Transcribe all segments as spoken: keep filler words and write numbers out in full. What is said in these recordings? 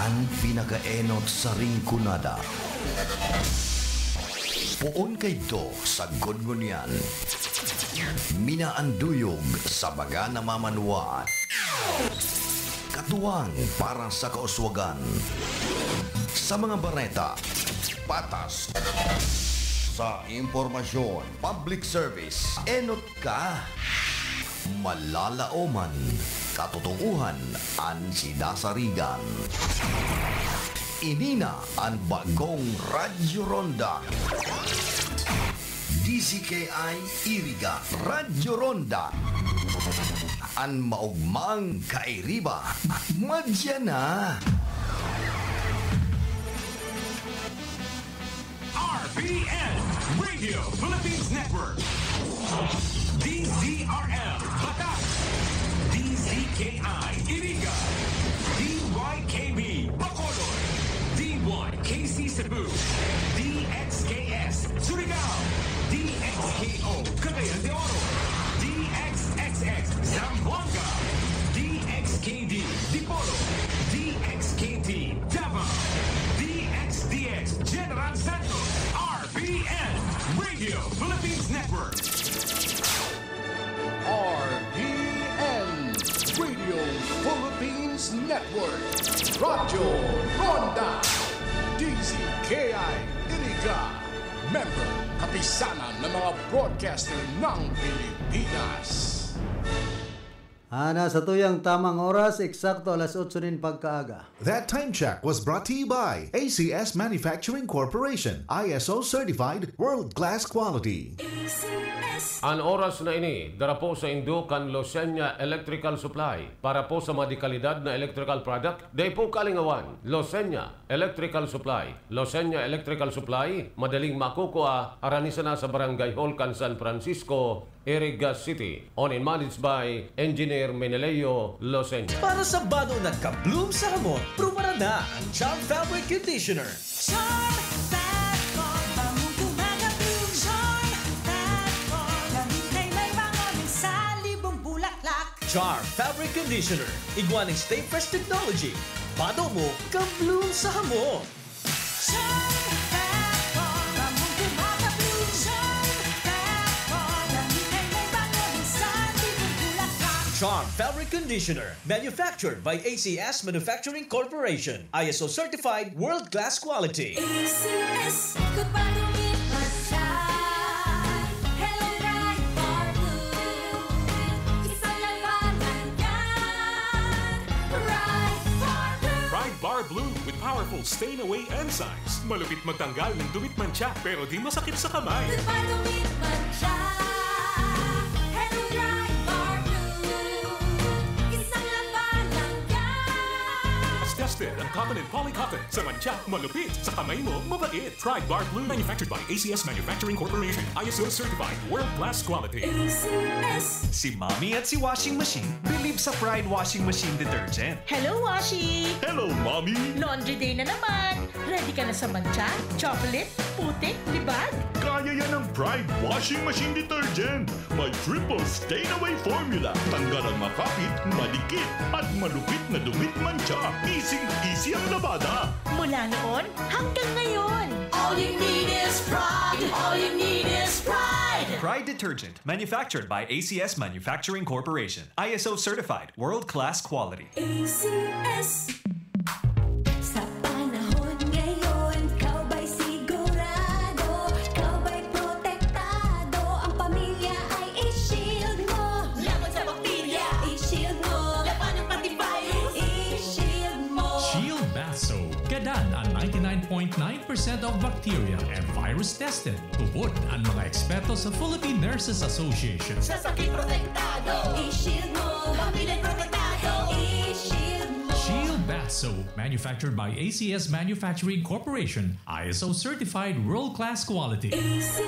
Ang pinakaenot sa Rinconada. Poon kaidto sa Gudngunyan. Minaanduyog sa mga namamanwaan. Katuwang para sa kauswagan. Sa mga bareta, patas. Sa impormasyon, public service, enot ka. Malalaoman, katotoohan an sinasarigan. Ini na an bagong Radyo Ronda. D Z K I Iriga, Radyo Ronda. An maogmang kairiba, madya na. R P N Radio Philippines Network, D Z R L Batak, D Z K I Iriga, D Y K B Bacolod, D Y K C Cebu, D X K S Surigao, D X K O Cagayan de Oro, D X X X Zamboanga, D X K D Dipolog, D X K T Davao, D X D X General Santos, R P N Radio Philippines Network. R P N Radio Philippines Network. Radyo Ronda. D Z K I Iriga. Member, Kapisanan ng mga Broadcaster ng Pilipinas. Ana, sa tuyang tamang oras, eksakto alas otso nin pagkaaga. That time check was brought to you by A C S Manufacturing Corporation, I S O certified, world-class quality. A C S. An oras na ini, dara po saindo kan Losenya Electrical Supply. Para po sa mga dekalidad na electrical product, dai po kalingawan. Losenya Electrical Supply. Losenya Electrical Supply, madaling makukua, harani sana sa Barangay Hall kan San Francisco, Iriga City. Owned and managed by Engineer Meneleo Losenya. Para sa bado na ka-bloom sa hamot, prubaran na ang Charm Fabric Conditioner. Charm Fabric, bangong gumagabloom. Charm Fabric, damit na may bango, sa libong bulaklak. Charm Fabric Conditioner, igwa nin Stay Fresh Technology. Bado mo, ka-bloom sa hamot. Charm Fabric, bangong gumagabloom. Charm Fabric, damit na may bango, sa libong bulaklak. Charm Fabric Conditioner, manufactured by A C S Manufacturing Corporation. I S O certified, world-class quality. A C S, ikot pa, dumit pa siya. Hello, Pride Bar Blue. Isang labanan yan. Pride Bar Blue. Pride Bar Blue with powerful stain away enzymes. Malupit magtanggal ng dumit mantsa, pero di masakit sa kamay. Ikot pa, dumit pa siya. Hello, Pride Bar Blue. Isang labanan yan. Tested ang cotton and poly cotton. Sa mantsa, malupit. Sa kamay mo, mabait. Pride Bar Blue. Manufactured by A C S Manufacturing Corporation. I S O certified. World class quality. A C S. Si Mommy at si Washing Machine believe sa Pride Washing Machine Detergent. Hello, Washi! Hello, Mommy! Laundry day na naman! Ready ka na sa mantsa, chocolate, putik, libag? Kaya yan ng Pride Washing Machine Detergent! May triple stain away formula. Tanggal ang makapit, madikit, at malupit na dumit mantsa. Easy-easy ang labada. Mula noon hanggang ngayon. All you need is Pride. All you need is Pride. Pride Detergent, manufactured by A C S Manufacturing Corporation. I S O certified, world-class quality. A C S. Sa panahon ngayon, ikaw ba'y sigurado? Ikaw ba'y protektado? Ang pamilya ay i-shield mo. Laban sa bakterya, i-shield mo. Labanan pati virus, i-shield mo. Shield Bath Soap. Gadan an ninety-nine point nine percent of bacteria and virus tested. Tubod an mga eksperto sa Philippine Nurses Association. Sa sakit protektado, i-shield mo. Pamilya protektado, i-shield mo. Shield Bath Soap, manufactured by A C S Manufacturing Corporation, I S O certified world-class quality. A C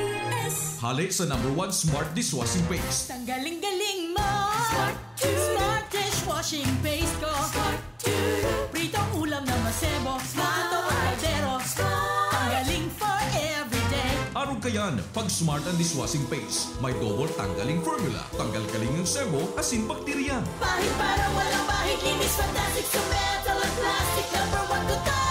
S. Hale sa number one smart dishwashing paste. Ang galing-galing mo! Smart! Smart dishwashing paste ko! Smart! Pritong ulam na masebo, Smart! Pritong kaldero, Smart! Ang galing for everyday! Arog Yan, pag Smart ang dishwashing paste, may double tanggaling formula. Tanggal galing ang sebo, asin bakterya. Pahid para walang bahid, linis fantastic sa metal at plastic. Number one ko to.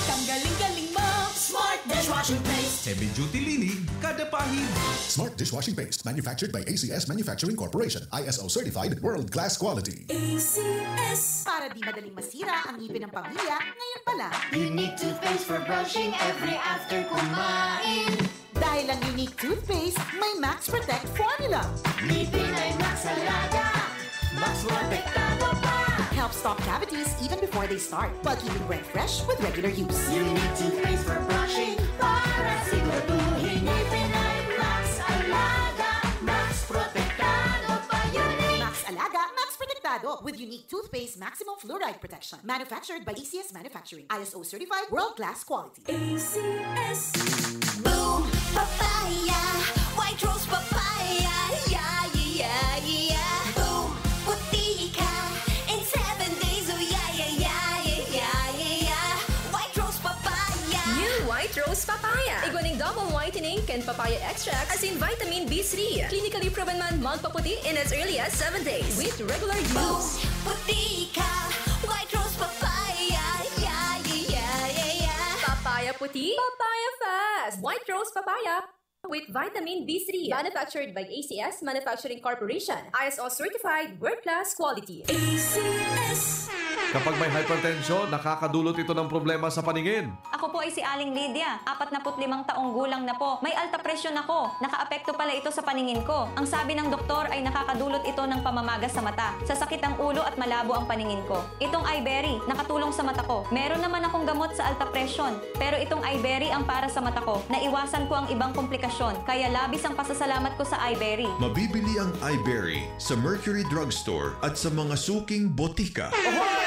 Tanggaling galing mo, Smart dishwashing paste. Heavy duty linig, kada pahid. Smart dishwashing paste, manufactured by A C S Manufacturing Corporation, I S O certified, world class quality. A C S. Para di madaling masira ang ngipin ng pamilya, ngayon pa lang. Unique toothpaste for brushing every after kumain. Dahil ang Unique Toothpaste, may Max Protect Formula. Ngipin ay Max Alaga, Max Protektado pa. Help stop cavities even before they start, while keeping breath fresh with regular use. Unique toothpaste for brushing para siguraduhin ngipin ay Max Alaga, Max Protektado pa. Unique Max Alaga, Max Protektado with Unique Toothpaste Maximum Fluoride Protection. Manufactured by A C S Manufacturing. I S O certified, world-class quality. A C S. Boom! Papaya! White Rose Papaya! Yeah, yeah, yeah, yeah! Boom! Puti ka! In seven days, oh yeah, yeah, yeah, yeah, yeah, yeah, yeah! White Rose Papaya! New White Rose Papaya. Igwa ning double whitening kan papaya extract asin vitamin B three. Clinically proven man magpaputi in as early as seven days with regular Boom! use. Puti ka! White Rose Papaya! Yeah, yeah, yeah, yeah, yeah! Papaya puti, papaya fast. White Rose Papaya with vitamin B three. Manufactured by A C S Manufacturing Corporation. I S O certified, world class quality. A C S. Kapag may hypertension, nakakadulot ito ng problema sa paningin. Ako po ay si Aling Lydia, apat na put limang taong gulang na po. May alta presyon ako. Nakaapekto pala ito sa paningin ko. Ang sabi ng doktor ay nakakadulot ito ng pamamaga sa mata, sasakit ang ulo at malabo ang paningin ko. Itong Iberry, nakatulong sa mata ko. Meron naman akong gamot sa alta presyon, pero itong Iberry ang para sa mata ko. Naiwasan ko ang ibang komplikasyon, kaya labis ang pasasalamat ko sa Iberry. Mabibili ang Iberry sa Mercury Drugstore at sa mga suking botika. Ahoy!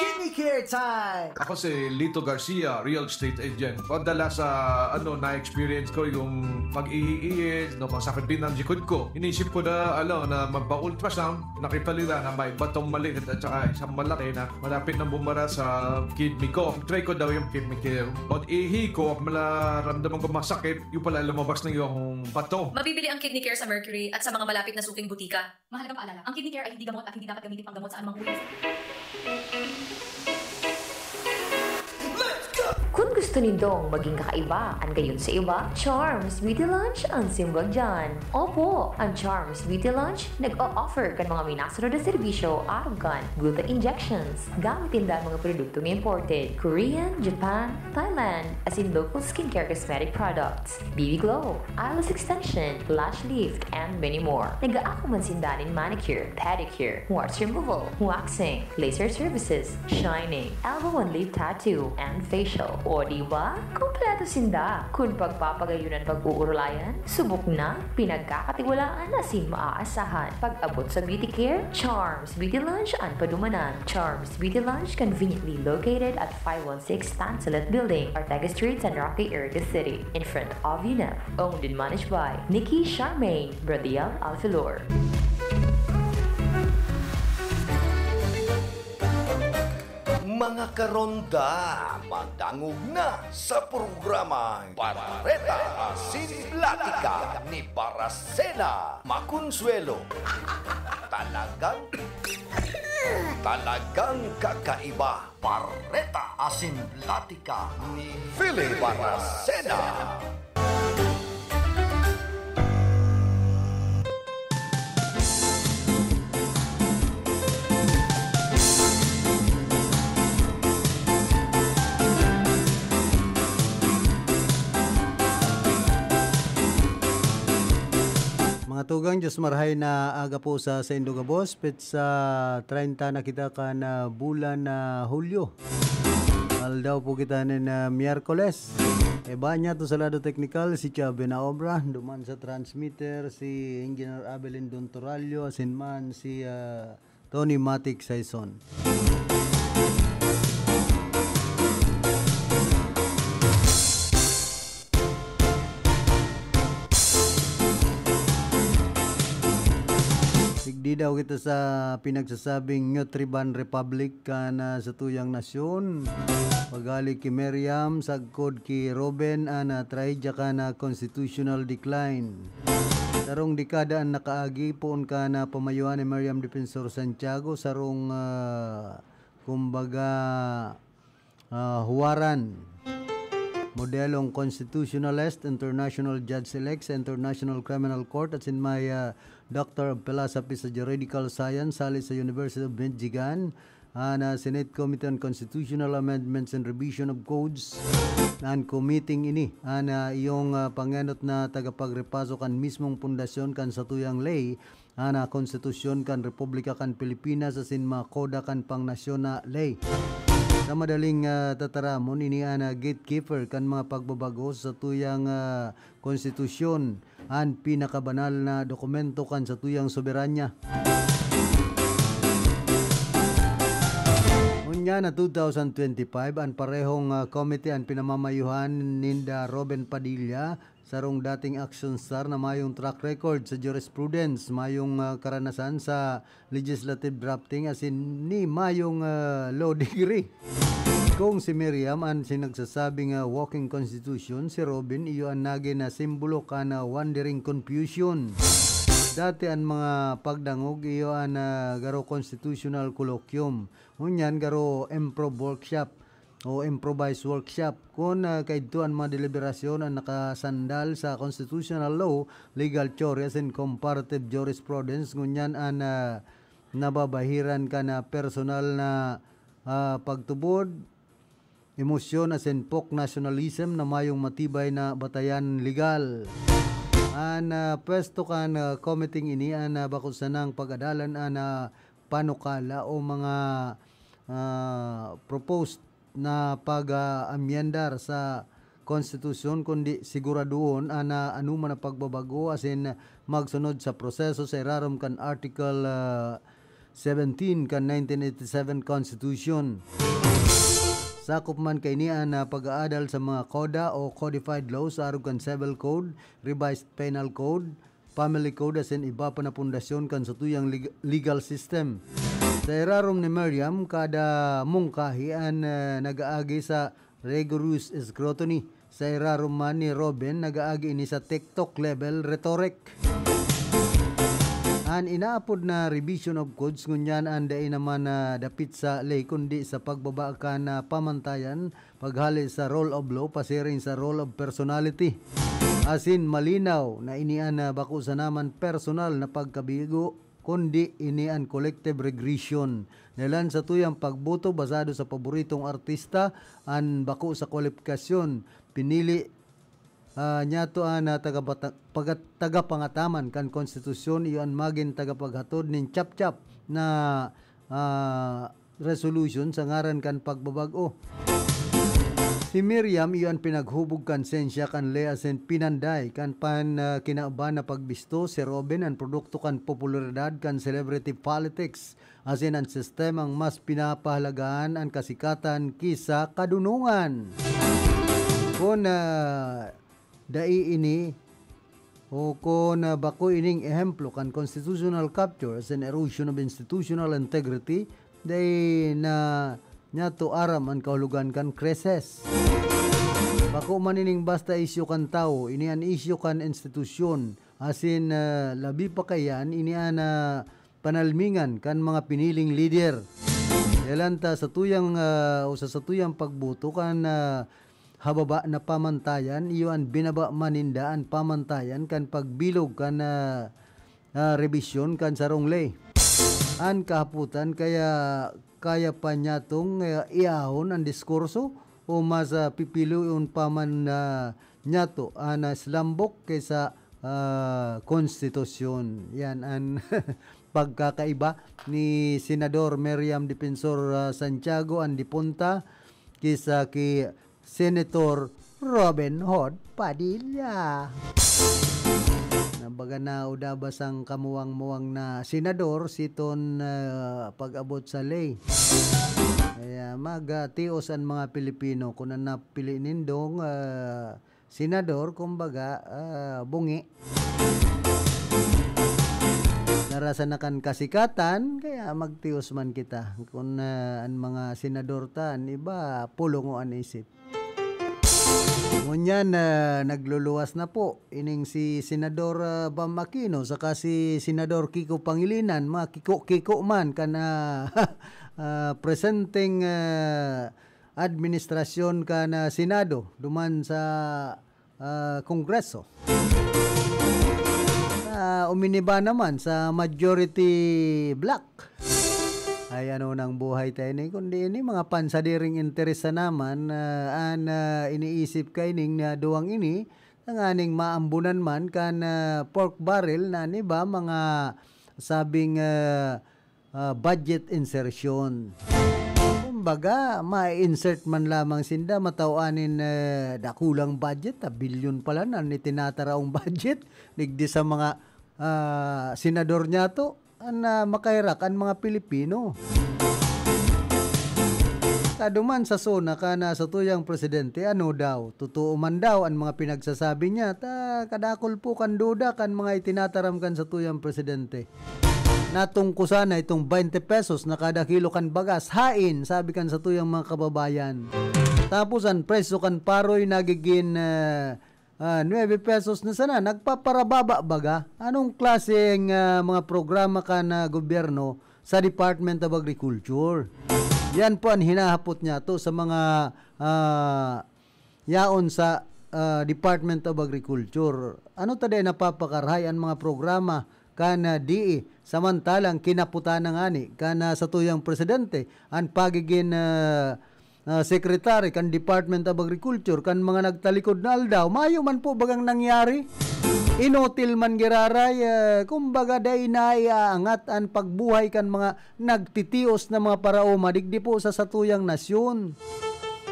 Kidney Care time! Ako si Lito Garcia, real estate agent. Padala sa ano na-experience ko yung pag-iiit, no, pagsakit din ng likod ko. Inisip ko na, ano, na magpa-ultrasound. Nakita nila na may batong maliit at saka isang malaki na malapit na bumara sa kidney ko. Try ko daw yung Kidney Care. Pag ihi ko, mararamdaman ko masakit, yung pala lumabas na yung bato. Mabibili ang Kidney Care sa Mercury at sa mga malapit na suking butika. Mahalagang paalala, ang Kidney Care ay hindi gamot at hindi dapat gamitin panggamot sa anumang uri. Kun gusto nindong maging kakaiba an gayon sa iba, Charms Beauty Lunch an simbag diyan. Opo, an Charms Beauty Lunch nag-o-offer kan mga minasunod na serbisyo arog kan gluta injections. Gamit ninda an mga produktong imported, Korean, Japan, Thailand, asin local skincare cosmetic products, B B Glow, eyelash extension, lash lift, and many more. Nag-aako man sinda nin manicure, pedicure, warts removal, waxing, laser services, shining, elbow and lip tattoo, and facial. O di ba? Kompleto sinda. Kun pagpapagayon an pag-uurulayan, subok na, pinagkakatiwalaan asin maaasahan. Pag-abot sa Beauty Care, Charms Beauty Lunch an padumanan. Charms Beauty Lunch, conveniently located at five one six Tansulit Building, Ortega Street, San Roque, Iriga City, in front of UNEP. Owned and managed by Nikki Charmaine Bradiel Alfilor. Mga karonda, madangog na sa programang Bareta Asin Platika ni Baracena Maconsuelo. Talagang, talagang kakaiba. Bareta Asin Platika ni Philip Baracena. Mga tugang, Diyos marhay na aga po sa saindo gabos. Petsa treinta na kita kan, ah, bulan na Hulyo. Aldaw po kita nin, ah, Miyerkules. Iba niya to sa lado teknikal, si Chubby na obra, duman sa transmitter, si Engineer Abelin Dontorallo, asin man si, ah, Tony Matic Saison. Sigdi daw kita sa pinagsasabing Nutriban Republic kan, ah, sa tuyang nasyon. Paghali ki Miriam, sagkod ki Ruben, an, ah, trahedya kan, ah, constitutional decline. Sarong dekada an nakaagi, poon kan, ah, pamayuhan ni Miriam Defensor Santiago, sarong, ah, kumbaga, ah, huwaran. Modelong constitutionalist, international judge-elect sa International Criminal Court asin may, ah, Doctor of Philosophy sa Juridical Science, hali sa University of Michigan, an, ah, Senate Committee on Constitutional Amendments and Revision of Codes. An committee ini, an, ah, iyong, ah, pangenot na tagapagrepaso kan mismong pundasyon kan satuyang ley, an, ah, konstitusyon kan Republika kan Pilipinas asin mga koda kan pangnasyon na ley. Sa madaling, ah, tataramon, ini an, ah, gatekeeper kan mga pagbabago sa satuyang, ah, konstitusyon, an pinakabanal na dokumento kan satuyang soberanya. Unya na two thousand twenty-five, an parehong, ah, komite an pinamamayuhan ninda Ruben Padilla, sarong dating action star na mayong track record sa jurisprudence, mayong, ah, karanasan sa legislative drafting asin ni mayong, ah, law degree. Kung si Miriam an sinagsasabing, ah, walking constitution, si Ruben iyo an nagin na simbolo kan, ah, wandering confusion. Dati an mga pagdangog iyo an, ah, garo constitutional colloquium. Ngunyan garo improv workshop o improvised workshop. Kun, ah, kaidto an mga deliberasyon an nakasandal sa constitutional law, legal theory asin comparative jurisprudence, ngunyan an, ah, nababahiran kan, ah, personal na, ah, pagtubod, emosyon asin folk nationalism na mayong matibay na batayan legal. An, ah, pwesto kan, ah, komiteng ini an, ah, bako sanang pag-adalan an, ah, panukala o mga, ah, proposed na pag-aamyendar sa konstitusyon, kundi siguradoon an, ah, anoman na pagbabago asin magsunod sa proseso sa irarom kan Article, ah, seventeen kan nineteen eighty-seven Constitution. Sakop man kaini an, ah, pag-aadal sa mga koda o codified laws sa arog kan Civil Code, Revised Penal Code, Family Code asin iba pa na pundasyon kan satuyang leg-, legal system. Sa irarom ni Miriam, kada mungkahi an, ah, nag-aagi sa rigorous scrutiny. Sa irarom man ni Ruben, nag-aagi ini sa TikTok level rhetoric. An inaapod na revision of codes ngunyan an dai naman na dapit sa ley kundi sa pagbaba kan, ah, pamantayan paghale sa rule of law pasiring sa rule of personality. Asin malinaw na ini an, ah, bako sana man personal na pagkabigo, kundi ini an collective regression. Dahelan sa tuyang pagboto basado sa paboritong artista, an bako sa kwalipikasyon, pinili, ah, niyato an, ah, tagapata-, pagat-, tagapangataman kan konstitusyon, iyo an magin tagapaghatod nin chapchap na, ah, resolution sa ngaran kan pagbabag-o. Si Miriam iyo an pinaghubog kan sensya kan ley asin pinanday kan pan, ah, kinaban na pagbisto. Si Ruben an produkto kan popularidad kan celebrity politics asin an sistemang mas pinapahalagahan an kasikatan ki sa kadunongan. Kun, ah, dai ini o kun, ah, bako ining ehemplo kan constitutional capture as an erosion of institutional integrity, dai na niyato aram an kahulogan kan krisis. Bako man ining basta isyu kan tawo, ini an isyu kan institusyon, asin, ah, labi pa kaiyan, ini an, ah, panalmingan kan mga piniling lider. Dahelan ta sa tuyang, ah, o sa satuyang pagboto kan, ah, hababa na pamantayan, iyo an binaba man ninda an pamantayan kan pagbilog kan, ah, ah, rebisyon kan sarong ley. An kahapotan, kaya, kaya pa niyatong, ah, iahon an diskurso o mas, ah, pipiloon pa man, ah, niyato an, ah, slam book kaysa, ah, konstitusyon. Yan an pagkakaiba ni Senador Miriam Defensor, ah, Santiago, an dipunta, kisa ki Senator Robin Hood Padilla. Nabaga na udabas ang kamuwang-muwang na senador siton, ah, pag-abot sa ley. Kaya magtios an mga Pilipino kun an napili nindong, ah, senador, kumbaga, ah, bungi. Dara sana kan kasikatan, kaya magtios man kita. Kun, ah, an mga senador ta, an iba, pulongo an isip. Ngunyan, ah, nagluluwas na po ining si Senador, ah, Bam Aquino saka si Senador Kiko Pangilinan, mga kiko-kiko man kan, ah, ah, presenteng, ah, administrasyon kan, ah, Senado duman sa, ah, Kongreso. Ah, uminiba naman sa majority bloc. Ay, ano nang buhay tayo ni, kundi ini mga pansadiring interes na naman, ah, an, ah, iniisip kaining na duwang ini, tanganing maambunan man kan, ah, pork barrel na, ni ba, mga sabing, ah, ah, budget insertion. Kumbaga, ma-insert man lamang sinda, mataw-anin, eh, dakulang budget, ah, bilyon pala na ni tinataraong budget, digdi sa mga, ah, senador niya to, an, ah, makaherak an mga Pilipino. Kaduman sa zona ka na sa tuyang presidente, ano daw? Totoo man daw an mga pinagsasabi niya, ta kadakol po kan duda kan mga itinataram kan sa tuyang presidente. Natungko sana itong twenty pesos na kada kilo kan bagas. Hain, sabi kan sa tuyang mga kababayan. Tapos an presyo kan paroy nagigin, ah, ah, nuebe pesos na sana. Nagpaparababa baga? Anong klaseng, ah, mga programa kan, ah, gobyerno sa Department of Agriculture? Yan po an hinahapot niya to sa mga, ah, yaon sa, ah, Department of Agriculture. Ano ta dai napapakarahay an mga programa kan, ah, D E? Samantalang kinaputan na ngani kan, ah, sa tuyang presidente an pagigin, ah, ah, secretary kan Department of Agriculture kan mga nagtalikod na aldaw. Mayo man po bagang nangyari. Inutil man giraray, ah, kumbaga dai na iaangat an pagbuhay kan mga nagtitios na mga paraoma digdi po sa satuyang nasyon.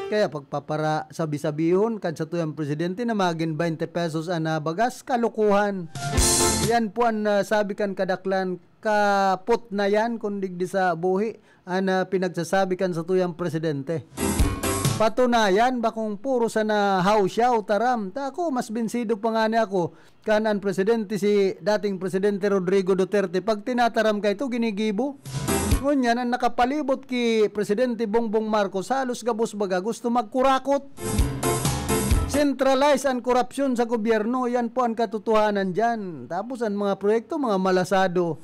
Kaya pagpapara-sabi-sabihon kan satuyang presidente na magin twenty pesos an, ah, bagas, kalokohan. Yan po an, ah, sabi kan kadaklan, kapot na yan kun digdi sa buhi an, ah, pinagsasabi kan satuyang presidente. Patunayan, bakong puro sana hawsyaw, taram. Ta ako, mas binsido pa ngani ako kan an presidente, si dating Presidente Rodrigo Duterte, pag tinataram ka ito, ginigibo. Ngunyan, an nakapalibot ki Presidente Bongbong Marcos, halos gabos baga gusto magkurakot. Centralize an korapsyon sa gobyerno, yan po an katotohanan diyan. Tapos an mga proyekto, mga malasado.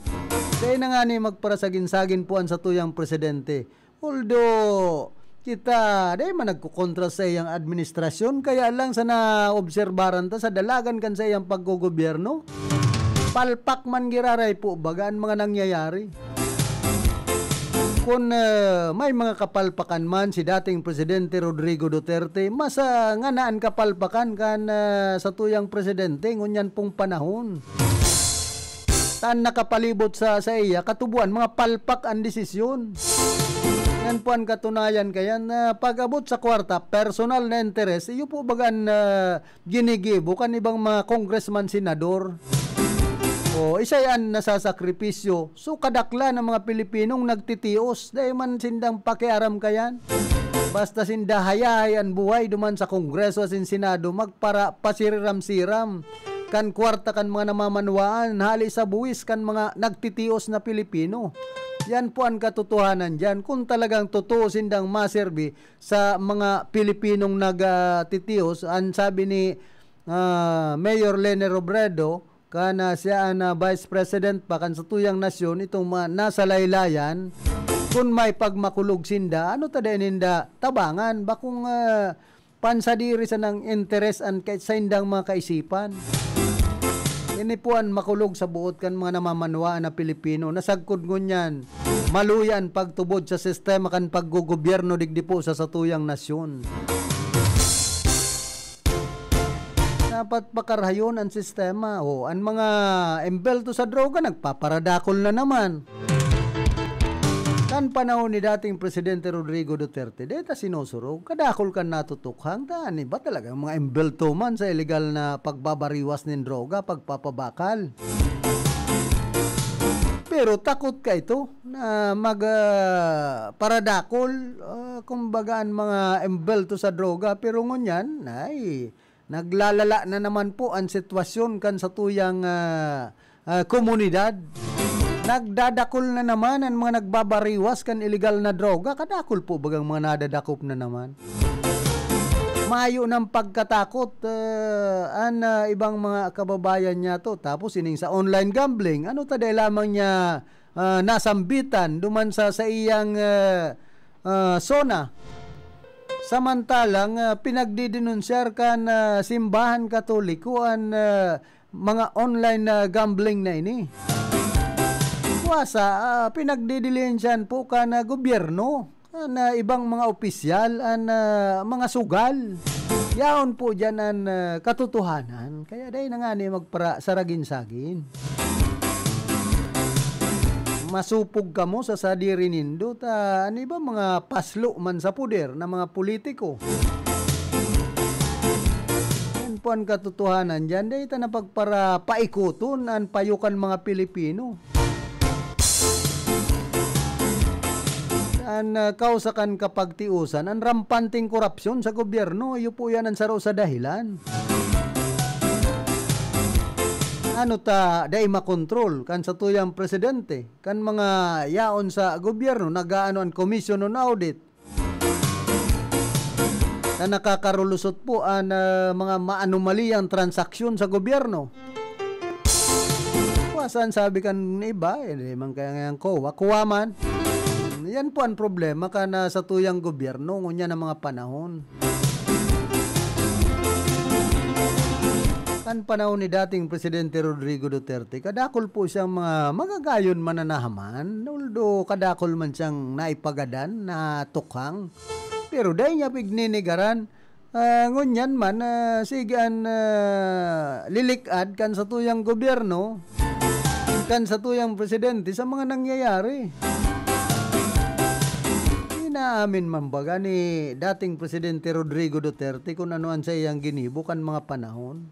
Kaya na nga ni magparasagin-sagin po an satuyang presidente. Although, kita, dai man nagkokontra sa iyang administrasyon, kaya lang sa naobserbaran ta sa dalagan kan sa iyang paggogobyerno, palpak man giraray po baga an mga nangyayari. Kun, ah, may mga kapalpakan man si dating Presidente Rodrigo Duterte, mas, ah, ngana an kapalpakan kan, ah, satuyang presidente ngunyan pong panahon. Tan nakapalibot sa, sa iya, katubuan, mga palpak an desisyon. Yan po an katunayan kaya na pag-abot sa kwarta, personal na interes, iyo po baga an, ah, ginigibo kan ibang mga congressman, senador. O, isay an nasasakripisyo. So, kadakla ng mga Pilipinong nagtitios. Dai man sindang pakiaram kayan. Basta sinda hayahay an buhay duman sa Kongreso asin Senado, magpara-, pasiriram-siram kan kwarta kan mga namamanwaan, hali sa buwis kan mga nagtitios na Pilipino. Yan po an katotohanan diyan. Kung talagang totoo sindang maserbi sa mga Pilipinong nagtitios, an sabi ni, ah, Mayor Leni Robredo, kan, ah, siya an, ah, Vice President pa kan satuyang nasyon, itong mga nasa laylayan, kun may pagmakulog sinda, ano ta dai ninda tabangan? Bakong, ah, pansadiri sanang interes an kay saindang mga kaisipan. Ini po an makulog sa buot kan mga namamanwaan na Pilipino. Nasagkod ngunyan, maluya an pagtubod sa sistema kan paggogobyerno digdi po sa satuyang nasyon. Dapat pakarahayon an sistema. O, an mga embelto sa droga, nagpaparadakol na naman. Kan panahon ni dating Presidente Rodrigo Duterte, deta sinusurog, kadakol kan natutukhang, ta, ani ba talaga mga embelto man sa illegal na pagbabariwas nin droga, pagpapabakal. Pero takot ka ito na mag, ah, paradakol, ah, kumbaga, an mga embelto sa droga. Pero ngunyan, ay, naglalala na naman po an sitwasyon kan satuyang, ah, ah, komunidad. Nagdadakul na naman an mga nagbabariwas kan iligal na droga. Kadakul po bagang mga nadadakop na naman. Mayo ng pagkatakot, ah, an, ah, ibang mga kababayan niya to. Tapos ining sa online gambling, ano ta dai lamang niya, ah, nasambitan duman sa, sa iyang, ah, ah, zona. Samantalang, ah, pinagdidenunsyar kan, ah, simbahan Katoliko an, ah, mga online na gambling na ini. Kuwasa, ah, pinagdidilihensyahan po kan, ah, gobyerno, kan, ah, ibang mga opisyal, an, ah, mga sugal. Yaon po diyan an, ah, katotohanan. Kaya dai na ngani magpara-, saragin-sagin. Masupog kamo sa sadiri nindo, ta ano ba mga paslo man sa poder na mga politiko? Yan po an katotohanan diyan. Dai ta na pagpara-, paikoton an payo kan mga Pilipino. An, ah, kausa kan kapagtiosan, an rampanteng korapsyon sa gobyerno, iyo po yan an saro sa dahilan. Ano ta, dai makontrol kan satuyang presidente, kan mga yaon sa gobyerno, nag-aano an Commission on Audit. Na nakakarulusot po an, ah, mga maanomaliyang transaksyon sa gobyerno. Kuwasan sabi kan iba, eh, di man kaya ngayon COA, COA man. Yan po ang problema kan, ah, satuyang gobyerno, ngunyan ang mga panahon. Kan panahon ni dating Presidente Rodrigo Duterte, kadakol po siyang mga magagayon mananahaman, although kadakol man siyang naipagadan, natukhang. Pero dai niya pigninegaran. Ah, ngunyan man, ah, sige an, ah, lilik-ad kan satuyang gobyerno, kan satuyang presidente sa mga nangyayari. Inaamin man baga ni dating Presidente Rodrigo Duterte kun ano an saiyang ginibo kan mga panahon.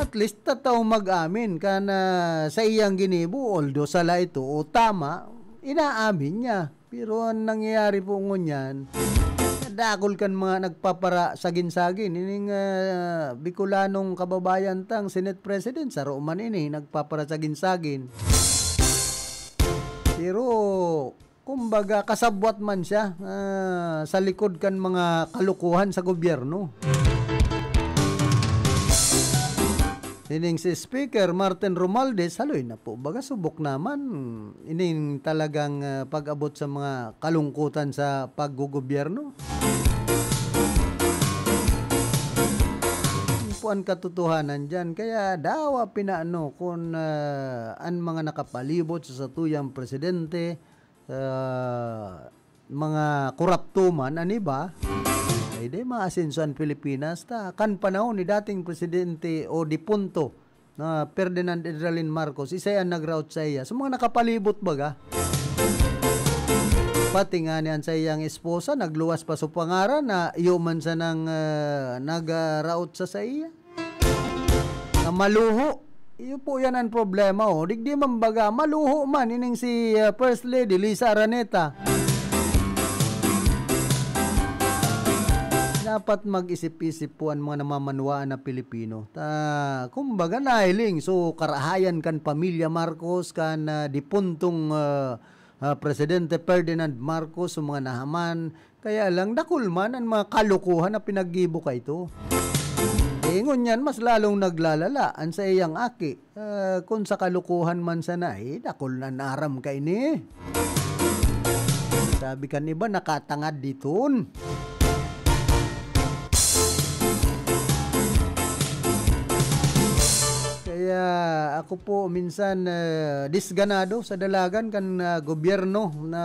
At least, tataw mag-amin kan, ah, saiyang ginibo, although sala ito o tama, inaamin niya. Pero ang nangyayari po ngunyan, kadakol kan mga nagpapara-sagin-sagin. Ining, ah, Bicolanong kababayan tang Senate President, saro man ini, nagpaparasagin-sagin. Pero, kumbaga, kasabwat man siya, ah, sa likod kan mga kalokohan sa gobyerno. Ining si Speaker Martin Romualdez, haloy na po, baga subok naman. Ining talagang, ah, pag-abot sa mga kalungkutan sa paggogobyerno. Yun po ang katotohanan diyan. Kaya dawa pinaano kun, ah, an mga nakapalibot sa satuyang presidente, ah, mga korapto man, an iba, ay di maasenso an Pilipinas. Ta kan panahon ni dating presidente o depunto na Ferdinand Edralin Marcos, isay an nagraot saiya. Sa mga nakapalibot baga. Pati ngani an saiyang esposa, nagluwas pa sa pangaran na iyo man sanang, ah, nagraot sa saiya. Na maluho. Iyo po yan ang problema, oh. Digdi man baga, maluho man ining si, ah, First Lady Liza Araneta. Dapat mag-isip-isip po ang mga namamanwaan na Pilipino. Ta, kumbaga, nahiling. So, karahayan kan pamilya Marcos, kan, ah, dipuntong, ah, ah, Presidente Ferdinand Marcos, so mga nahaman. Kaya lang, dakul man ang mga kalokohan na pinaggibo kaito. Eh, ngunyan, mas lalong naglalala an saiyang aki. Ah, kun sa kalokohan man sana, eh, dakul na an aram kaini. Sabi kan iba, nakatangad diton. Kaya ako po minsan, ah, disganado sa dalagan kan, ah, gobyerno na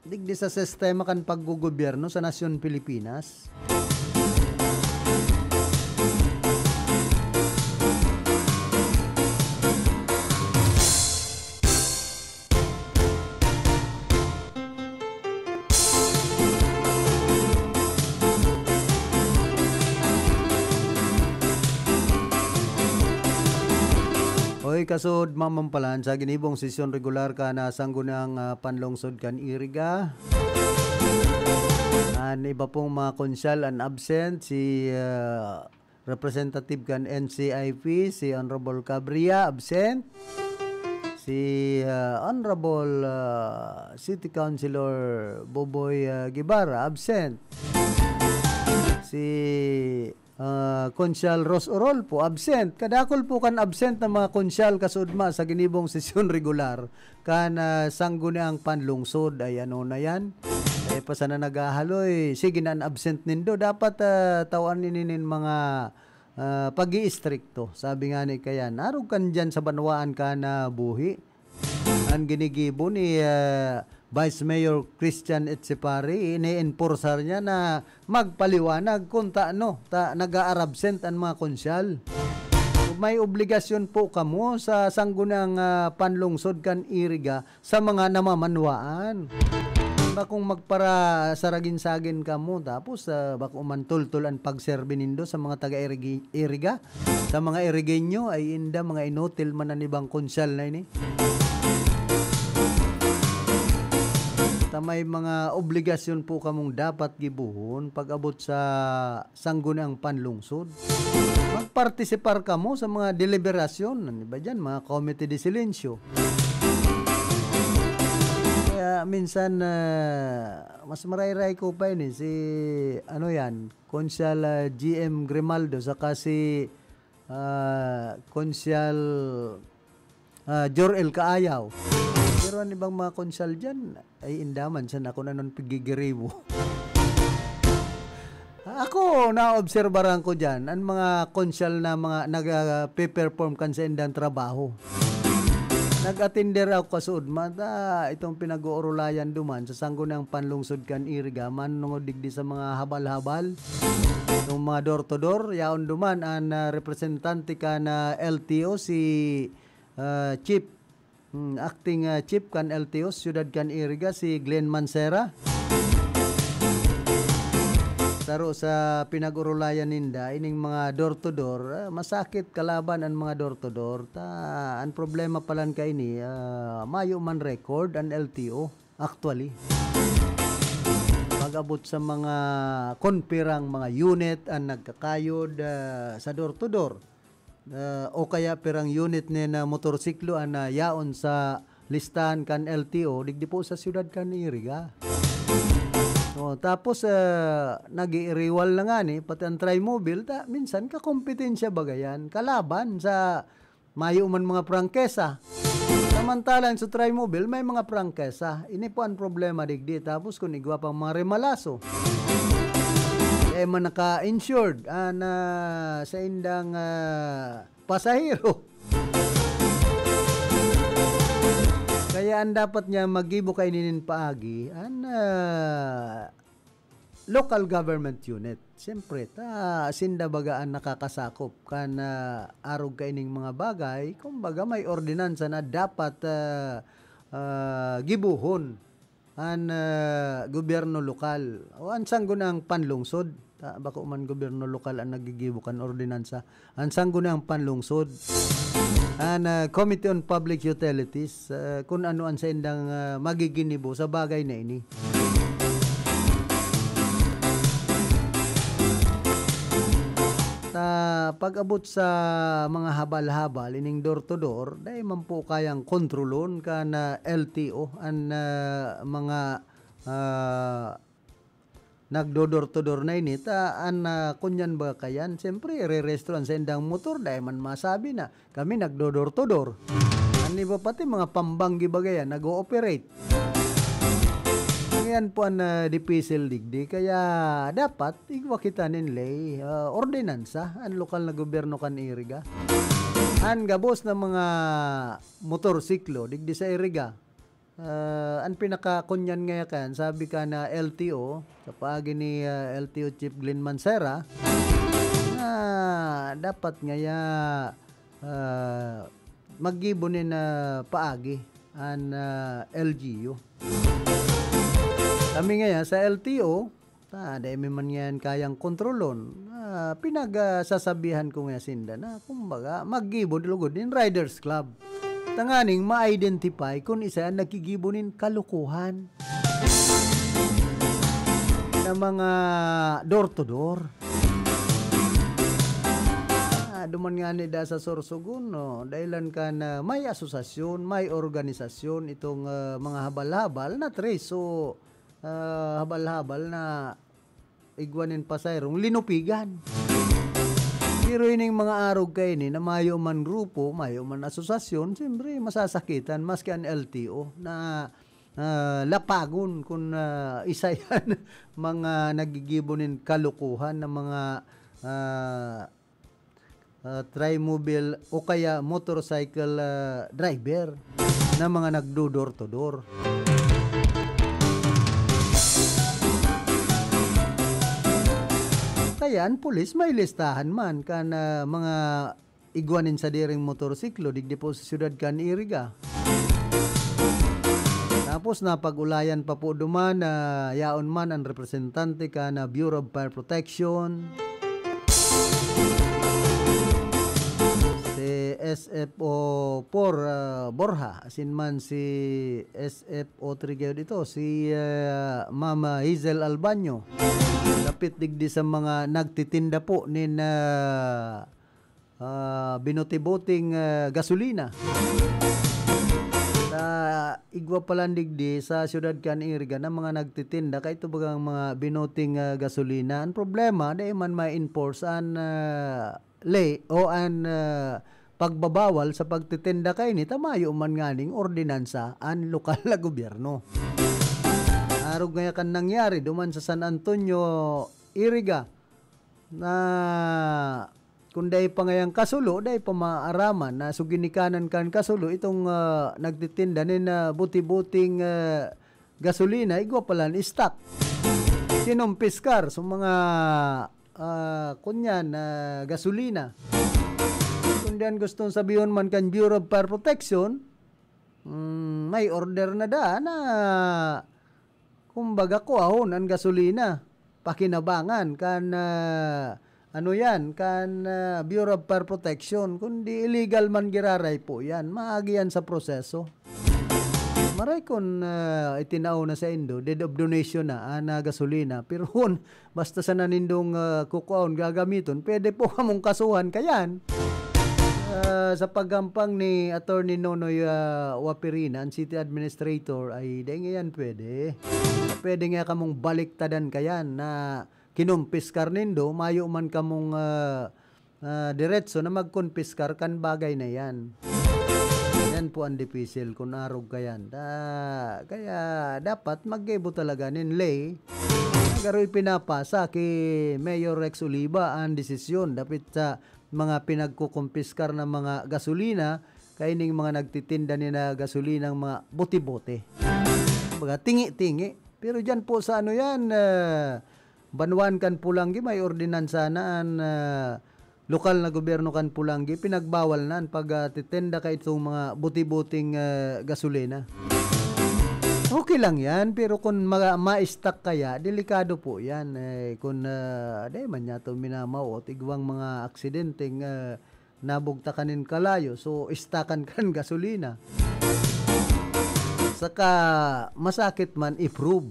digdi sa sistema kan paggogobyerno sa nasyon Pilipinas. Oy, kasod, mamampalan sa ginibong sesyon regular kan, ah, Sangguniang, ah, Panlungsod kan Iriga. An iba pong mga konsyal an absent, si, ah, Representative kan N C I P, si Honorable Cabria, absent. Si, ah, Honorable, ah, City Councilor Boboy, ah, Guevara, absent. Si, ah, Konsyal Ros Orolfo, absent. Kadakul po kan absent na mga konsyal kasudma sa ginibong sesyon regular kan, ah, Sangguniang Panlungsod. Ay ano na yan? Eh, pa sana naghahaloy. Sige na an absent nindo. Dapat, ah, tawan ini nin mga, ah, pag-iistrikto. Sabi nga ni Kayan, "Arog kan diyan sa banwaan ka na buhi." An ginigibo ni, ah, Vice Mayor Christian Etchepare, ini-enforcer niya na magpaliwanag kung taano ta nag-aarabsent an mga konsyal. May obligasyon po kamo sa Sangguniang, ah, Panlungsod kan Iriga sa mga namamanwaan. Bakong magparasaragin-sagin kamo, tapos, ah, bako man tultol an pagserbi nindo sa mga taga-Irigi-, Iriga. Sa mga Irigenyo, ay inda, mga inutil man an ibang konsyal na ini. Ta may mga obligasyon po kamong dapat gibohon pag-abot sa Sangguniang Panlungsod. Magpartisipar kamo sa mga deliberasyon, ano ba dyan, mga Komite de Silencio. Kaya minsan, ah, mas marayray ko pa ini, si, ano yan, Konsyal, ah, G M Grimaldo, saka si, ah, Konsyal, ah, Jor-el Kaayaw. Pero an ibang mga konsyal dyan, ay inda man sana kung anon pigigiribo. Ako, naobserbaran ko dyan, an mga konsyal na mga nag-, ah, pe-perform kan sa indang trabaho. Nag-atender ako kasuodma, ta itong pinag-uurulayan duman sa Sangguniang Panlungsod kan Iriga, manungod digdi sa mga habal-habal, itong mga door to door, yaon duman an, ah, representante kan, ah, L T O, si, ah, Chief, hmm, acting, ah, chief kan L T O, Siyudad kan Iriga, si Glenn Mancera. Saro sa pinag-urulayan ninda, ining mga door to door, ah, masakit kalaban an mga door to door. Ta, an problema palan kaini, ah, mayo man record an L T O, actually. Pag-abot sa mga kon pirang mga unit an nagkakayod, ah, sa door to door, ah, o kaya pirang unit nin, ah, motorsiklo an, ah, yaon sa listahan kan L T O, digdi po sa siyudad kan Iriga. Oh, tapos, ah, nag-iiriwal na ngani, pati ang Trimobile, ta, minsan kakompetensya baga yan, kalaban sa mayo man mga prangkesa. Samantalang sa Trimobile, may mga prangkesa. Ini po ang problema digdi. Tapos kung igwa pang mga remalaso, eh, man naka-insured, ah, na sa indang, ah, pasahero. Kaya ang dapat niya magibo kaini nin paagi, an, ah, local government unit. Siyempre, ta, sinda baga an nakakasakop kan, ah, arog kaining mga bagay. Kumbaga, may ordinansa na dapat, ah, ah, gibohon an, ah, gobyerno lokal o an Sangguniang Panlungsod. Ta, bako man gobyerno lokal an naggigibo kan ordinansa. An Sangguniang Panlungsod, an, ah, Committee on Public Utilities, ah, kun ano an saindang, ah, magiginibo sa bagay na ini. Ta, pag-abot sa mga habal-habal, ining door to door, dai man po kayang kontrolon kan, ah, L T O, an, ah, mga, ah, nagdo-door to door na ini, ta an, ah, kunyan ba kayan, siyempre, irerehistro an saindang motor, dai man masabi na kami nagdo-door to door. An iba pati mga pambanggi baga yan, nag-ooperate. Yan po an, ah, dipisil digdi. Kaya dapat igwa kita nin ley, ah, ordinansa, an lokal na gobyerno kan Iriga. An gabos na mga motorsiklo digdi sa Iriga, ah, an pinakakunyan ngaya kan, sabi kan L T O, sa paagi ni, ah, L T O Chief Glenn Mancera, na dapat ngaya, ah, maggibo nin, ah, paagi an, ah, L G U. Kami ngaya sa L T O, ta, dai mi man ngayan kayang kontrolon. Ah, pinagsasabihan ko nga sinda na, kumbaga, maggibo lugod nin Riders Club. Tanganing ma-identify kun isa an naggigibo nin kalokohan na mga door to door. Duman nga ni da sa Sorsogon, no, dahilan kan may asosasyon, may organisasyon itong, ah, mga habal-habal na trace. So, ah, habal-habal na igwa nin pasayrong linupigan. Pero ining mga arog kaini na mayo man grupo, mayo man asosasyon, siyempre masasakitan maski an L T O na, ah, lapagon kun, ah, isa yan mga nagigibo nin kalokohan na mga, ah, ah, trimobile o kaya motorcycle, ah, driver na mga nagdo-door to door. Kaya an pulis may listahan man kan, ah, mga igwa nin sadiring motorsiklo digdi po sa siyudad kan Iriga. Tapos napag-ulayan pa po duman na yaon man an representante kan Bureau of Fire Protection, si S F O four, ah, Borja, asin man si S F O three gayod ito, si, ah, Ma'am Hazel Albaño. Dapit digdi sa mga nagtitinda po nin, ah, ah, binuti-buting, ah, gasolina. Sa igwa pa lang digdi, sa siyudad kan Iriga, na mga nagtitinda, kaito bagang mga binuting, ah, gasolina. Ang problema, dai man ma-enforce an, ah, ley o an, ah, pagbabawal sa pagtitinda kaini, ta mayo man nganing ordinansa an lokal na gobyerno. Arog ngaya kan nangyari duman sa San Antonio, Iriga, na kun dai pa ngayang kasulo, dai pa maaraman na so ginikanan kan kasulo itong, ah, nagtitinda nin, ah, buti-buting, ah, gasolina, igwa pa lang stock. Kinumpiskar so mga, ah, kunyan, ah, gasolina. Kun diyan gustong sabihon man kan Bureau of Fire Protection, mm, may order na da na, kumbaga, kuahon an gasolina. Pakinabangan kan, ah, ano yan, kan, ah, Bureau of Fire Protection. Kundi illegal man giraray po yan. Maagi yan sa proseso. Maray kun, ah, itinao na saindo, deed of donation na, an, ah, gasolina. Pero kun basta sana nindong, ah, kukuhaon, gagamiton, pwede po kamong kasuhan kayan. Ah, sa paggampang ni Attorney Nonoy, ah, Wapirina, ang city administrator, ay dai nga yan pwede. Pwede nga kamong baliktadan kayan na kinumpiskar nindo, mayo man kamong, ah, ah, diretso na magkumpiskar kan bagay na yan. Yan po ang dipisil kun arog kayan. Da-, kaya dapat maggibo talaga nin ley. Garo ipinapasa ki Mayor Rex Oliva an desisyon dapit sa mga pinagkukumpiskar na mga gasolina, kaining mga nagtitinda ni na gasolinang mga bote-bote. Kumbaga, tingi-tingi. Pero diyan po sa ano yan, ah, banwaan kan Pulanggi, may ordinansa na an, ah, lokal na gobyerno kan Pulanggi, pinagbawal na an pag, ah, titenda ka itong mga buti-buting, ah, gasolina. Okay lang yan, pero kung maga-, ma-stuck kaya, delikado po yan. Eh, kung, ah, di man niya ito minamawot, igwang mga aksidenteng, ah, nabugtakan nin kalayo, so, stuckan kan gasolina. Saka, masakit man i-prove.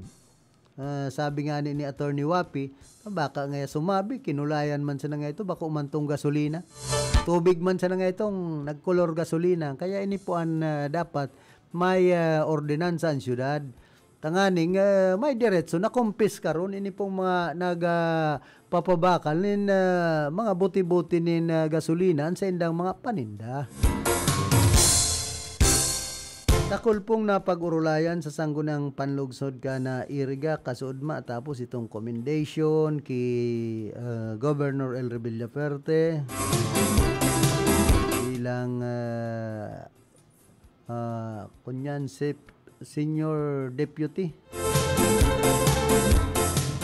Ah, sabi nga ni, ni Attorney Wapi, "Ah, baka nga sumabi, kinulayan man sana nga ito, bako man tong gasolina. Tubig man sana nga itong nagkolor gasolina." Kaya ini po ang, ah, dapat may, ah, ordinansa ang syudad. Tanganing, ah, may diretso na kumpiskaron ini pong mga nag, ah, papabakal nin, ah, mga buti-buti nin, ah, gasolina sa indang mga paninda. Dakul pong napag-orolayan sa Sangguniang Panlugsod kan Iriga, kasuodma, tapos itong commendation ki, ah, Governor Elry Villafuerte bilang, ah, ah, kunyan si Senior Deputy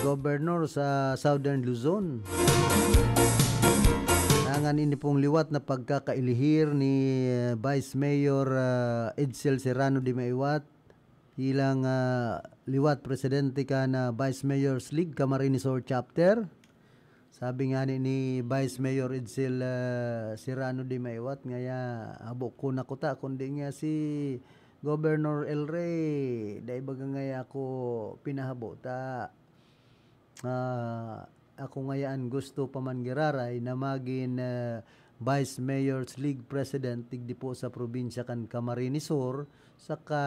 Governor sa Southern Luzon. Tangan ini pong liwat na pagkakailihir ni, eh, Vice Mayor, ah, Edsel Serrano de Maiwat bilang, ah, liwat presidente kan Vice Mayor's League Camarines Sur Chapter. Sabi nga ni, ni Vice Mayor Edsel, ah, Serrano de Maiwat, ngaya habo ko na kuta, kundi nga si Governor Elry, dai baga ngaya ako pinahabo, ta, ah, ako ngayaan gusto pa man giraray na magin, ah, Vice Mayor's League President digdi po sa probinsya kan Camarines Sur, saka,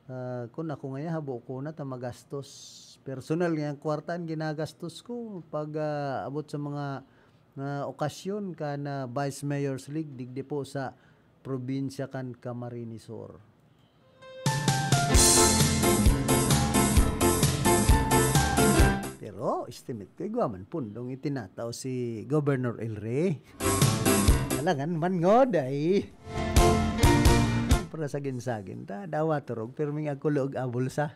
ah, kun ako ngaya, habo ko na ta magastos. Personal ngayang kwarta an ginagastos ko pag, ah, abot sa mga, ah, okasyon kan, ah, Vice Mayor's League digdi po sa probinsya kan Camarines Sur. Pero estimate ko, igwa man pundong itinatao si Governor Elre. Alangan man ngod ay. Para sagin-sagin ta, dawa turog, pirming ako luog abulsa.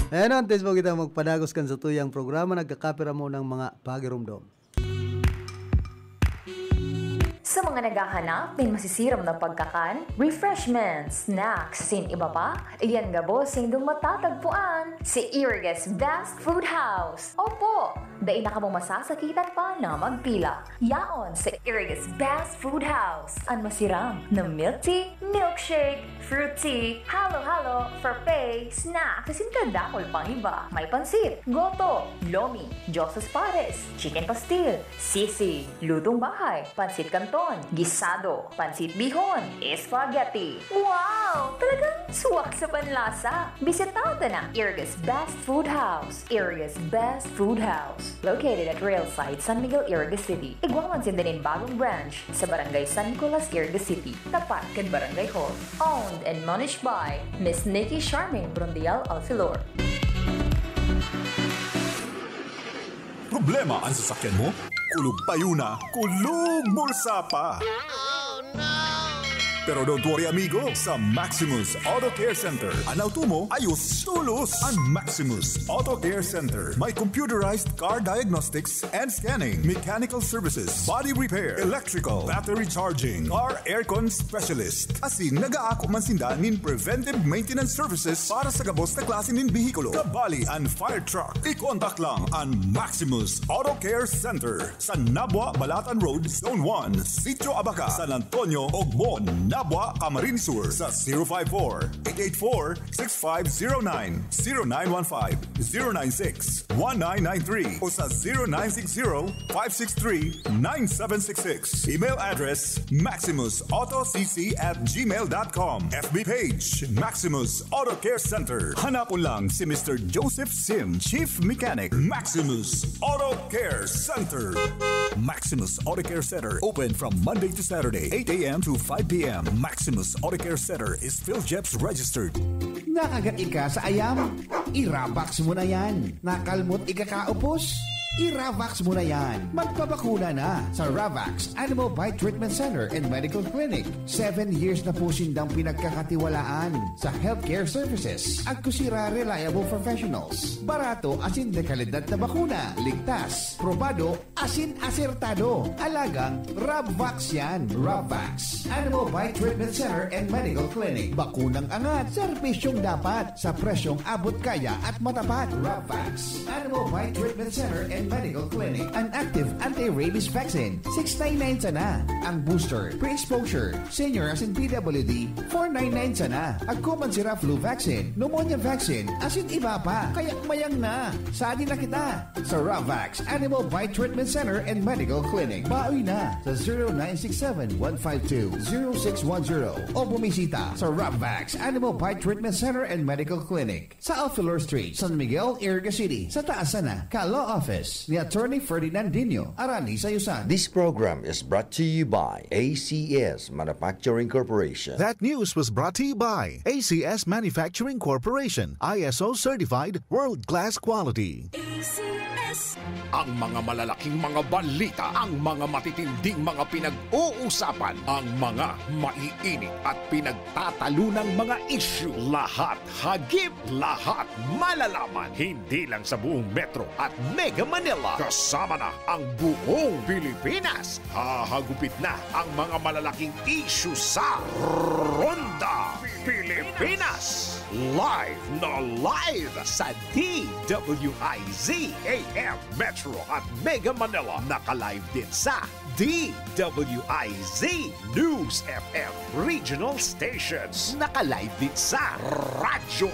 Ayan, antes po kita magpadagos kan sa tuyang programa, nagkakapira mo ng mga pagirumdom. Sa mga naghahanap nin masisiram na pagkakan, refreshments, snacks, sin iba pa, iyan gabos sindong matatagpuan si Iriga's Best Food House. Opo, dai na kamo masasakitan pa na magpila. Yaon sa Iriga's Best Food House, an masiram na milk tea, milkshake, fruit tea, halo-halo, frappe, snack, asin kadakul pang iba. May pansit, goto, lomi, Diosas Pares, chicken pastil, sisig, lutong bahay, pansit canton, gisado, pansit bihon, spaghetti. Wow! Talagang suwak sa panlasa! Bisita ta na Iriga's Best Food House. Iriga's Best Food House. Located at Rail Site, San Miguel, Iriga City. Igwa man sinda nin bagong branch sa Barangay San Nicolas, Iriga City, tapat kan Barangay Hall. Owned and managed by Miss Nikki Charmaine Brondial Alfilor. Problema an sasakyan mo? Kulog payo na, kulog bulsa pa! Pero don't worry, amigo. Sa Maximus Auto Care Center, an auto mo, ayos, tulos. An Maximus Auto Care Center may computerized car diagnostics and scanning, mechanical services, body repair, electrical, battery charging, car aircon specialist. Asin nag-aako man sinda nin preventive maintenance services para sa gabos na klase nin behikulo. Kabali an fire truck. I-contact lang an Maximus Auto Care Center. Sa Nabua, Balatan Road, Zone one, Sitio Abaca, San Antonio, Ogmon, Nabua, Camarines Sur sa zero five four, eight eight four, six five zero nine, zero nine one five, zero nine six, one nine nine three o sa zero nine six zero, five six three, nine seven six six. Email address, maximus auto c c at gmail dot com. F B page, Maximus Auto Care Center. Hanapon lang si Mister Joseph Sim, Chief Mechanic, Maximus Auto Care Center. Maximus Auto Care Center, open from Monday to Saturday, eight a m to five p m. Maximus Auto Care Center is PhilGEPS registered. Nakagat ika sa ayam? I-Ravax mo na yan. Nakalmot ika kaupos? I-Ravax mo na yan. Magpabakuna na sa Ravax Animal Bite Treatment Center and Medical Clinic. Seven years na po sindang pinagkakatiwalaan sa healthcare services. Agkusira reliable professionals. Barato asin de kalidad na bakuna. Ligtas, probado, asin asertado. Alagang Rabvax yan. Rabvax Animal Bite Treatment Center and Medical Clinic. Bakunang angat, serbisyong dapat, sa presyong abot kaya at matapat. Rabvax Animal Bite Treatment Center and Medical Clinic. An active anti-rabies vaccine, six nine nine sana. Ang booster, pre-exposure, senior asin P W D, four nine nine sana. Agko man sira flu vaccine, pneumonia vaccine, asin iba pa. Kaya mayang na. Sadi na kita sa Ravax Animal Bite Treatment Center and Medical Clinic. Bawi na sa zero nine six seven, one five two, zero six one zero o bumisita sa Ravax Animal Bite Treatment Center and Medical Clinic sa Alfilor Street, San Miguel, Iriga City, sa taas sana ka Law Office ni Attorney Ferdinand Dino, Arani Sayusan. This program is brought to you by A C S Manufacturing Corporation. That news was brought to you by A C S Manufacturing Corporation, I S O certified, world-class quality. A C S. Ang mga malalaking mga balita, ang mga matitinding mga pinag-uusapan, ang mga maiinit at pinagtatalunang mga issue, lahat hagip, lahat malalaman. Hindi lang sa buong Metro at Mega Manila, kasama na ang buong Pilipinas. Hahagupit na ang mga malalaking issue sa Ronda Pilipinas. Live na live sa D W I Z A M Metro at Mega Manila. Naka-live din sa D W I Z News F M Regional Stations. Naka-live din sa Radyo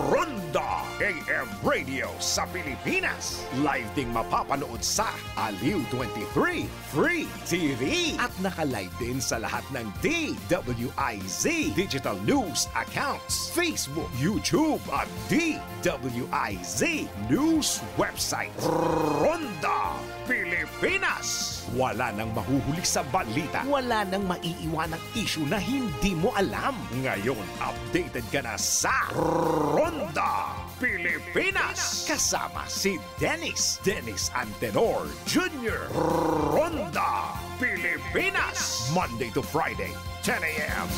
Ronda, A M Radio sa Pilipinas. Live ding mapapanood sa Aliw twenty-three Free T V. At naka-live din sa lahat ng D W I Z digital news accounts, Facebook, YouTube, at D W I Z News website. Ronda Pilipinas. Wala nang mahuhuli sa balita. Wala nang maiiwanang isyu na hindi mo alam. Ngayon, updated ka na sa Ronda Pilipinas. Kasama si Dennis, Dennis Antenor Junior. Ronda Pilipinas. Monday to Friday, ten a m.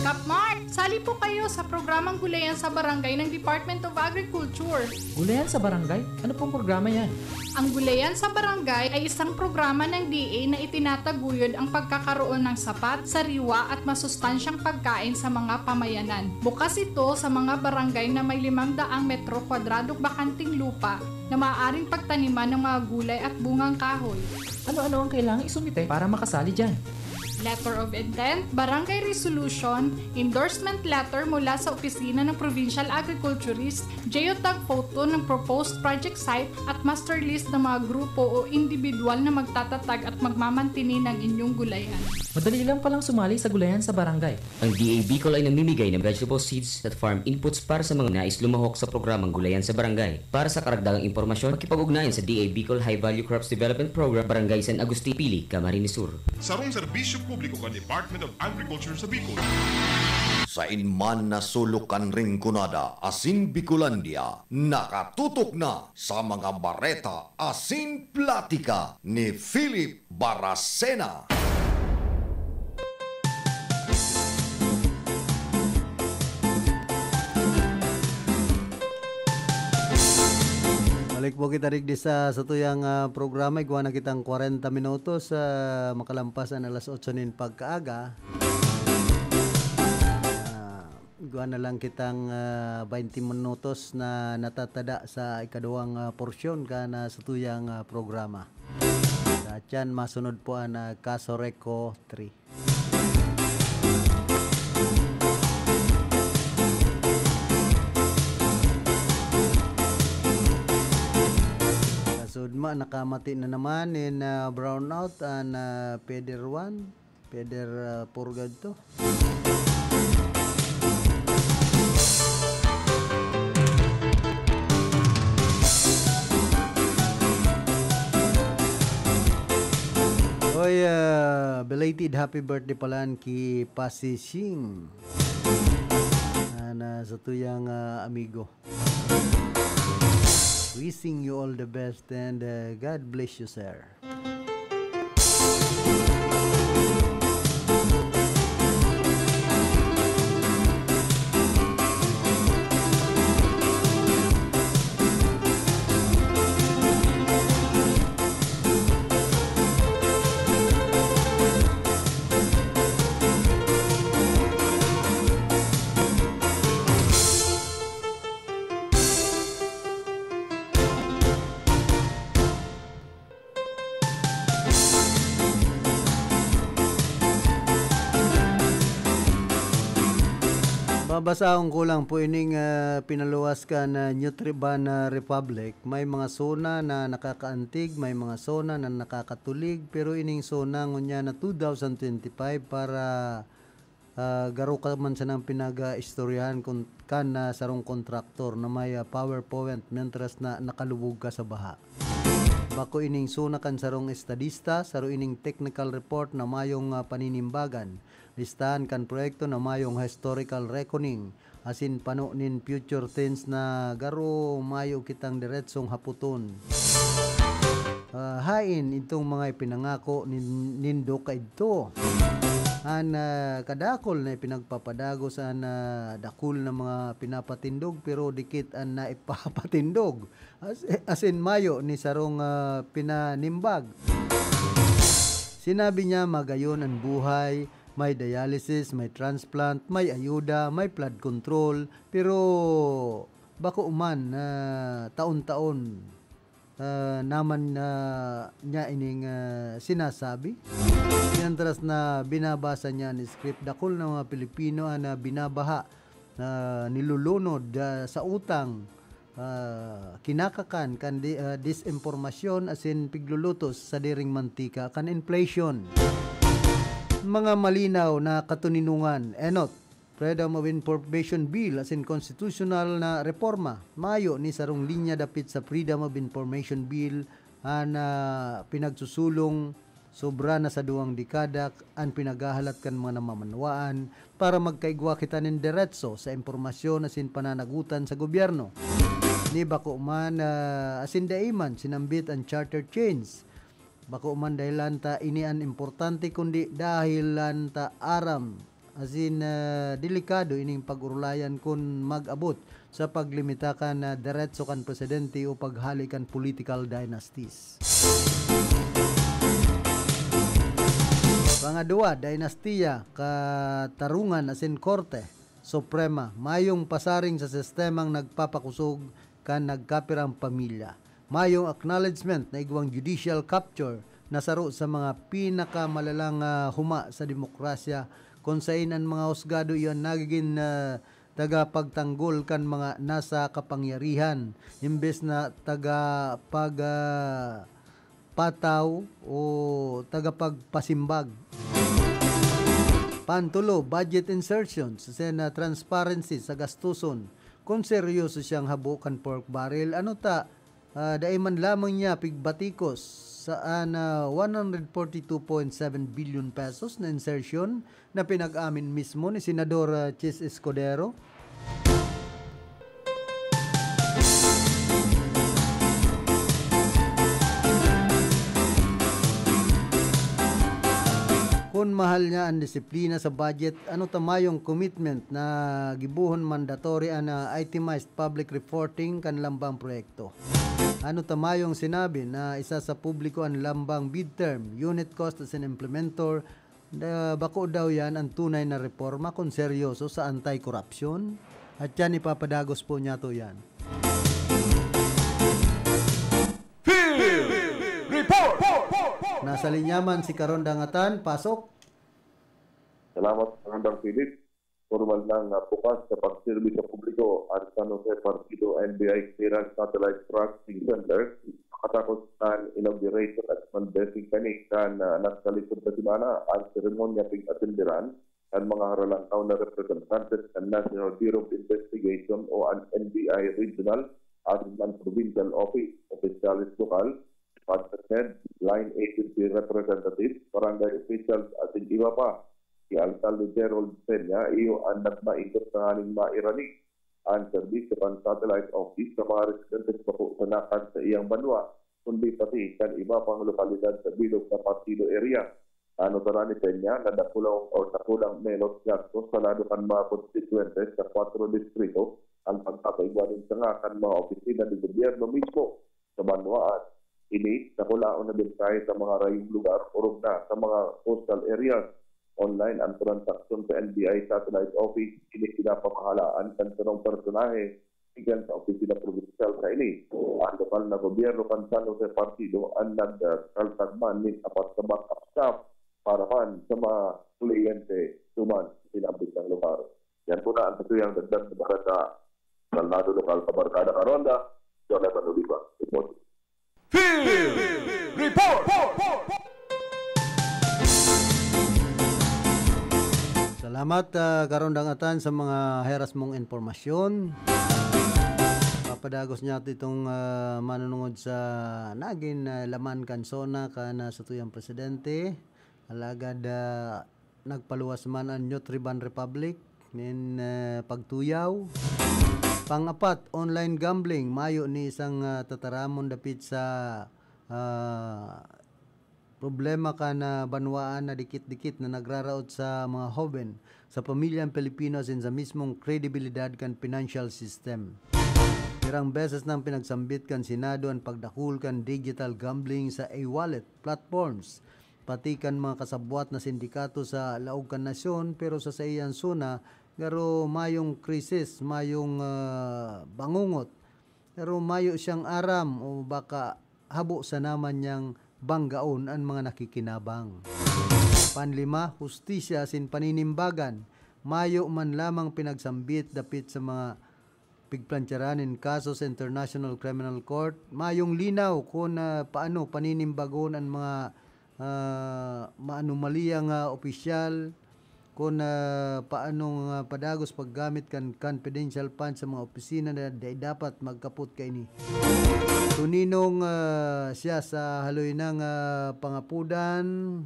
Kapmart, sali po kayo sa programang Gulayan sa Barangay ng Department of Agriculture. Gulayan sa Barangay? Ano pong programa yan? Ang Gulayan sa Barangay ay isang programa ng D A na itinataguyod ang pagkakaroon ng sapat, sariwa at masustansyang pagkain sa mga pamayanan. Bukas ito sa mga barangay na may limang daang metro kwadradong bakanteng lupa na maaaring pagtaniman ng mga gulay at bungang kahoy. Ano-ano ang kailangang isumite para makasali dyan? Letter of intent, barangay resolution, endorsement letter mula sa opisina ng provincial agriculturist, geotag photo ng proposed project site at master list ng mga grupo o individual na magtatatag at magmamantini ng inyong gulayan. Madali lang palang sumali sa gulayan sa barangay. Ang D A Bicol ay namimigay ng vegetable seeds at farm inputs para sa mga nais lumahok sa programang Gulayan sa Barangay. Para sa karagdagang impormasyon, makipag-ugnayan sa D A Bicol High Value Crops Development Program, Barangay San Agustin, Pili, Camarines Sur. Sarong serbisyo publiko kan Department of Agriculture sa Bicol. Sain man na sulok kan Rinconada asin Bicolandia, nakatutok na sa mga bareta asin platika ni Philip Baracena. Balik po kita digdi sa satuyang, ah, programa. Igwa na kitang kwarenta minutos, ah, makalampas an alas otso nin pagkaaga. Ah, igwa na lang kitang, ah, baynte minutos na natatada sa ikaduwang, ah, porsyon kan, ah, satuyang, ah, programa. Sa tiyan, masunod po an, ah, Kaso Reco three. Kasudma, nakamati na naman nin, ah, brownout an, ah, Peder Juan, Peder, ah, Purga to. Oy, ah, belated happy birthday pala ki Pasi Sing. Ah, na sa tuyang, ah, amigo. Wishing you all the best and, ah, God bless you, sir. Babasahon ko lang po ining, ah, pinaluwas kan, ah, Nutriban, ah, Republic. May mga zona na nakakaantig, may mga zona na nakakatulig, pero ining zona ngunyan na two thousand twenty-five para, ah, garo ka man sanang pinag-istoryahan kun, kan, ah, sarong kontraktor na may, ah, PowerPoint mientras na nakalubog ka sa baha. Bako ining zona kan sarong estadista, saro ining technical report na mayong, ah, paninimbagan, listahan kan proyekto na mayong historical reckoning, asin pano nin future tense na garo mayo kitang diretsong hapoton. Ah, haen itong mga ipinangako nin-, nindo kaidto? An, ah, kadakul na ipinagpapadagos an, ah, dakul na mga pinapatindog, pero dikit an naipapatindog. As-, asin mayo ni sarong, ah, pinanimbag. Sinabi niya, magayon an buhay, may dialysis, may transplant, may ayuda, may flood control, pero bako man na taon-taon ah, naman na niya ining, ah, sinasabi. Mientras na binabasa niya an script, dakul na mga Pilipino an, ah, binabaha, ah, nilulunod, ah, sa utang, ah, kinakakan kan di-, ah, disinformasyon asin piglulutos sa diring mantika kan inflation. Mga malinaw na katoninongan, enot, Freedom of Information Bill asin konstitusyonal na reporma. Mayo ni sarong linya dapit sa Freedom of Information Bill an, ah, pinagsusulong sobra na sa duwang dekada an pinaghahalat kan mga namamanwaan para magkaigwa kita nin deretso sa impormasyon asin pananagutan sa gobyerno. Ni bako man, ah, asin dai man sinambit an charter change. Bako man dahelan ta ini an importante, kundi dahelan ta aram asin, ah, delikado ining pag-orolayan kun mag-abot sa paglimita kan, ah, deretso kan presidente o paghale kan political dynasties. Pangadwa, dinastiya, katarungan asin Korte Suprema. Mayong pasaring sa sistemang nagpapakusog kan nagkapirang pamilya. Mayong acknowledgement na igwang judicial capture na saro sa mga pinakamalalang, ah, huma sa demokrasya, kun sain an mga husgado iyo an nagigin, ah, tagapagtanggol kan mga nasa kapangyarihan, imbes na tagapag-, ah, pataw o tagapagpasimbag. Pantulo, budget insertions, asin, ah, transparency sa gastuson. Kun seryoso siyang habo kan pork barrel, ano ta, ah, dai man lamang niya pigbatikos sa, ah, na one hundred forty two point seven billion pesos na insertion na pinag-amin mismo ni Senador, ah, Chiz Escudero? Kun mahal niya an disiplina sa budget, ano ta mayong commitment na gibohon mandatory an, ah, itemized public reporting kan lambang proyekto? Ano ta mayong sinabi na isa sa publiko an lambang bid term, unit cost asin implementor, na bako daw yan an tunay na reporma kun seryoso sa anti-korupsyon? At yan, ipapadagos po niyato yan. Field Report! Nasa linya man si Karon Dangatan, pasok. Salamat, Commander Philip. Formal nang, ah, bukas sa pagserbi sa publiko an San Jose Partido N B I Clearance Satellite Processing Center, makatapos kan inauguration at unveiling kani kan, ah, nagkalisod na semana. An seremonya pig-atenderan kan mga haralangkaw na representantes kan National Bureau of Investigation o an N B I Regional at man Provincial Office, opisyales lokal, department head, line agency representatives, barangay officials, asin iba pa. Si Alcalde Gerald Peña, iyo an nagmaikot tanganing mairanig an serbisyo kan satellite office sa mga residentes bako sa nakan sa iyang banwa, kundi pati kan iba pang lokalidad sa bilog na partido area. Ano sana ni Peña na dakulang o dakulang menos gastos sa lado kan mga konstituyentes sa kwatro distrito ang pagpapaigwa nin sanga kan mga opisina ni gobyerno mismo sa banwaan. Ini, nakulaon na mensahe sa mga rayong lugar, orog na sa mga coastal areas. Online ang transaksyon sa N B I Satellite Office, ini pinapamahalaan kan sarong personahe gikan sa opisina probinsyal na ini. Ang lokal na gobyerno kan San Jose Partido ang nagkaltagman nin apat ka backup staff para man sa mga kliyente duman sa sinambit na lugar. Yan po na ang satuyang dagdag na bareta sa Lado Lokal Kabarkada Karonda, John Evan Oliva. Report. Field Report! Salamat, ah, Karon Dangatan, sa mga heras mong impormasyon. Papadagos niya itong, ah, manunungod sa nagin, ah, laman kan SONA kan, ah, satuyang presidente. Alagad, ah, nagpaluwas man an Nutriban Republic nin, ah, pagtuyaw. Pang-apat, online gambling. Mayo ni isang, ah, tataramon dapit sa, ah, problema kan, ah, banwaan na dikit-dikit na nagraraot sa mga hoben, sa pamilyang Pilipino asin sa mismong kredibilidad kan financial system. Pirang beses nang pinagsambit kan Senado an pagdakul kan digital gambling sa e-wallet platforms, pati kan mga kasabwat na sindikato sa laog kan nasyon, pero sa saiyang SONA, garo mayong krisis, mayong, ah, bangungot, garo mayo siyang aram o baka habo sana man niyang banggaon an mga nakikinabang. Panlima, hustisya asin paninimbagan. Mayo man lamang pinagsambit dapit sa mga pigplantsaran nin kaso sa International Criminal Court. Mayong linaw kun, ah, paano paninimbagon an mga, ah, maanomaliya nga opisyal, kun, ah, paano nga padagos paggamit kan confidential funds sa mga opisina na dai dapat magkapot kaini. Tuninong, ah, siya sa haloy nang, ah, pangapudan.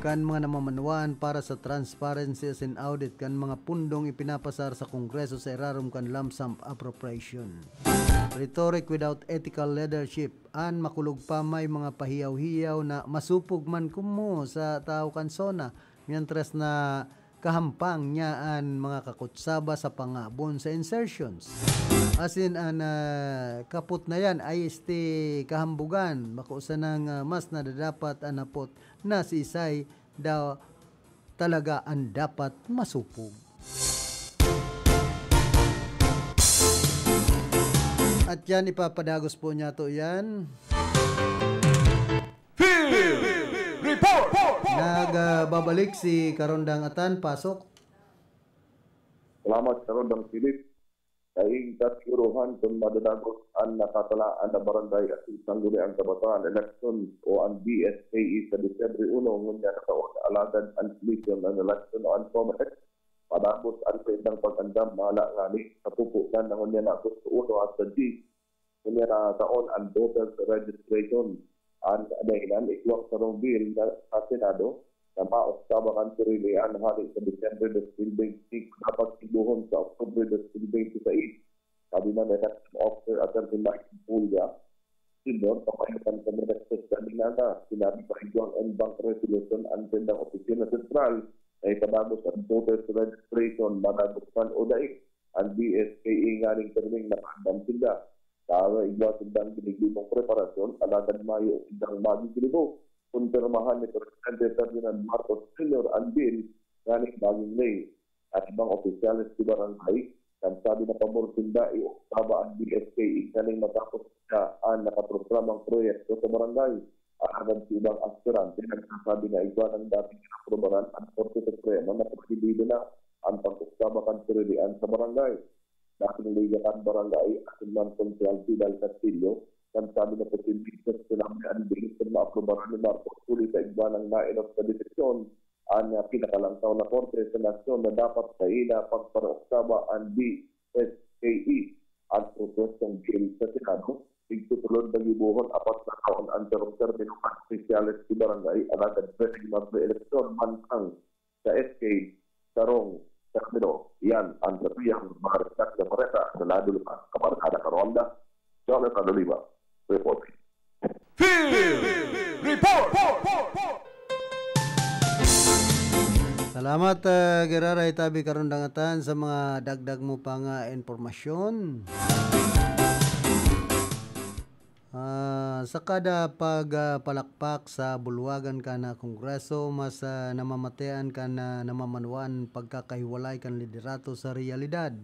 Kan mga namamanwaan para sa transparency asin audit kan mga pundong ipinapasar sa Kongreso sa irarom kan lump sum appropriation. Rhetoric without ethical leadership. An makulog pa may mga pahiyaw-hiyaw na masupog man kumo sa tawo kan SONA, mientras na kahampang niya an mga kakutsaba sa pangabon sa insertions. Asin an, ah, kapot na yan ay este kahambugan, bako sanang, ah, mas nadadapat an hapot na siisay daw talaga an dapat masupog. At yan, ipapadagos po niya to yan. Field Report! Nagbabalik si Karondang Atan, pasok. Salamat, Karondang Philip. Kaing katuruhan kun madadagos an nakatalaan na barangay asin sangguniang kabataan eleksyon o an B S K E sa Disyembre uno ngunyan na taon, alagad an komisyon ng eleksyon o an COMELEC padagos an saindang pag-andam, mahala ngani sa pupunan na ngunyan na Agosto uno hasta diyes, ngunyan na taon an voters registration. An dahilan, igwang sarong bill na sa Senado na maoktaba kan pirilian hali sa Disyembre dos mil bente y cinco dapat gibohon sa Oktubre dos mil bente y seis. Sabi man ni Election Officer Attorney Michael Pulga Senior, papayo kan COMELEC sa Senado, sinabi pa igwang en banc resolution an saindang opisina sentral na ipadagos an voters registration, madagos man o dai, an B S K E nganing pirming nakaandam sinda. Sa igwa sindang giniginibong preparasyon, alagad mayo sindang magiginibo. Konpirmahan ni Presidente Ferdinand Marcos Junior an bill nganing magin ley. An ibang opisyales sa barangay nagsabi na pabor sinda i-oktaba an B S K E nganing matapos na an nakaprogramang proyekto sa barangay. Alagad sa ibang aspirante, nagsasabi na igwa nang dating inaprobaran an Korte Suprema na prohibido na an pag-oktaba kan pirilian sa barangay. Dating liga kan barangay, asin man Konsehal Fidel Castillo, nagsabi na posibleng kuestionable an bill kun maaprubaran ni Marcos, huli ta igwa nang naenot na desisyon an, ah, pinakalangkaw na korte sa nasyon na dapat kaina pagpanaoktaba an B S K E. An propuestang bill sa Senado, igtutulod na gibohon apat na taon an sarong termino kan opisyales sa barangay, alagad pwedeng magre-eleksyon mantang sa S K, sarong termino. Yan ang satuyang mga respeto na bareta sa lado lupa. Kabarkada Karonda, Jonathan Oliva, reporting. Field Report! Salamat, ah, Giraray Tabi Karundangatan, sa mga dagdag mo pang, ah, impormasyon. Ah, sa kada pag, ah, palakpak sa bulwagan kan, ah, Kongreso, mas, ah, namamatean kan, ah, namamanwaan pagkakahiwalay kan liderato sa reyalidad.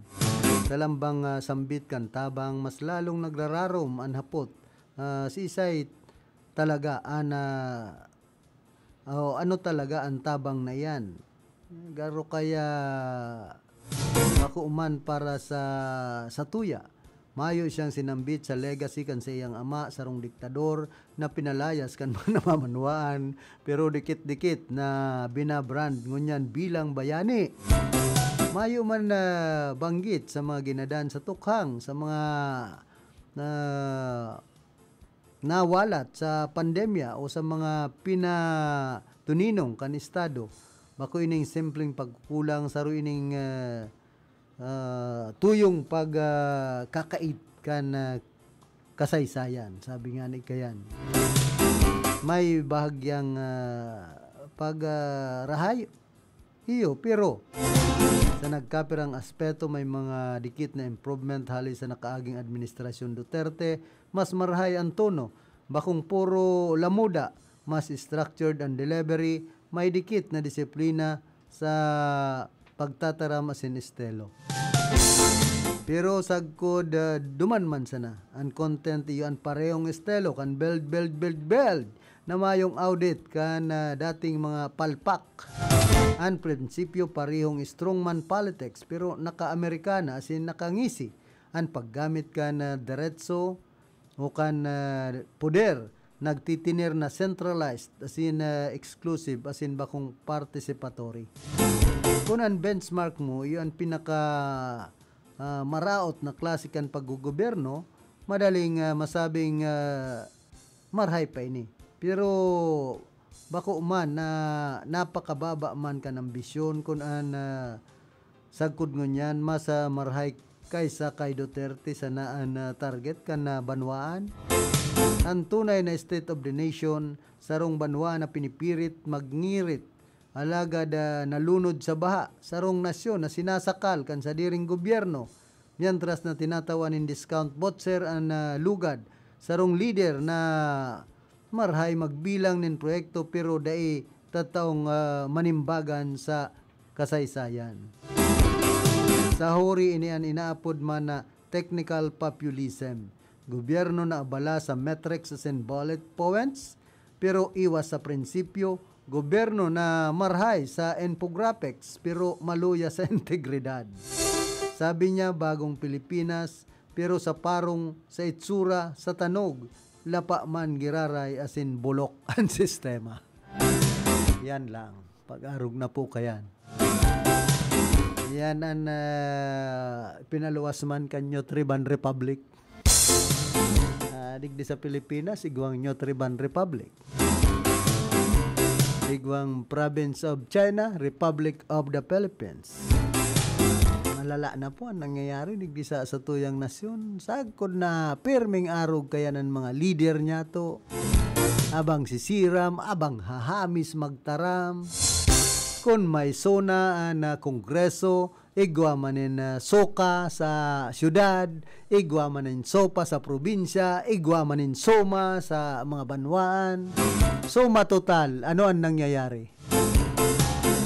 Sa lambang, ah, sambit kan tabang, mas lalong nagrararom an hapot, ah, siisay talaga an, ah, o ano talaga an tabang na iyan? Garo kaya bako man para sa, sa tuya? Mayo siyang sinambit sa legacy kan saiyang ama, sarong diktador na pinalayas kan mga namamanwaan, pero dikit-dikit na binabrand ngunyan bilang bayani. Mayo man na banggit sa mga ginadan sa tukhang, sa mga na nawalat sa pandemya o sa mga pinatuninong kan Estado. Bako ining simpleng pagkukulang, saro ining, ah, ah, tuyong pag, ah, kakait kan, ah, kasaysayan, sabi nga ni kayan. May bahagyang, ah, pag, ah, rahay, iyo, pero sa nagkapirang aspeto, may mga dikit na improvement hali sa nakaaging Administrasyon Duterte, mas marahay ang tono, bakong puro lamuda, mas structured ang delivery, may dikit na disiplina sa pagtataram asin estilo. Pero sagkod, ah, duman man sana, an content iyo an parehong estilo kan build, build, build, build na mayong audit kan, ah, dating mga palpak. An prinsipyo parehong strongman politics, pero naka-Amerikana asin nakangisi an paggamit kan, ah, deretso o kan, ah, poder nagtitiner na centralized, asin, ah, exclusive, asin bakong participatory. Kun an benchmark mo, iyo an pinaka, ah, maraot na klase kan paggogobyerno, madaling, ah, masabing, ah, marhay pa ini. Pero bako man na napakababa man kan ambisyon kun an, ah, sagkod ngunyan mas, ah, marhay kaisa kay Duterte sana an, ah, target kan, ah, banwaan. An tunay na State of the Nation, sarong banwaan na pinipirit, magngirit, alagad, ah, nalunod sa baha, sarong nasyon na sinasakal kan sadiring gobyerno, mientras na tinatawan nin discount voucher an, ah, lugad, sarong lider na marhay magbilang nin proyekto pero dai tataong, ah, manimbagan sa kasaysayan. Sa huri ini an inaapod man na technical populism. Gobyerno na abala sa metrics asin bullet points, pero iwas sa prinsipyo. Gobyerno na marhay sa infographics, pero maluya sa integridad. Sabi niya, bagong Pilipinas, pero sa parong, sa itsura, sa tanog, lapa man giraray asin bulok an sistema. Yan lang. Pag-arog na po kayan. Yan an, ah, pinaluwas man kan New Triban Republic. Ah, digdi sa Pilipinas, igwang New Triban Republic. Igwang Province of China, Republic of the Philippines. Malala na po an nangyayari digdi sa satuyang nasyon. Sagkod na pirming arog kayan an mga lider niyato. Abang sisiram, abang hahamis magtaram. Kun may SONA an, ah, kongreso, igwa man nin, ah, SOCA sa syudad, igwa man nin SOPA sa probinsya, igwa man nin SOMA sa mga banwaan. Suma total, ano an nangyayari?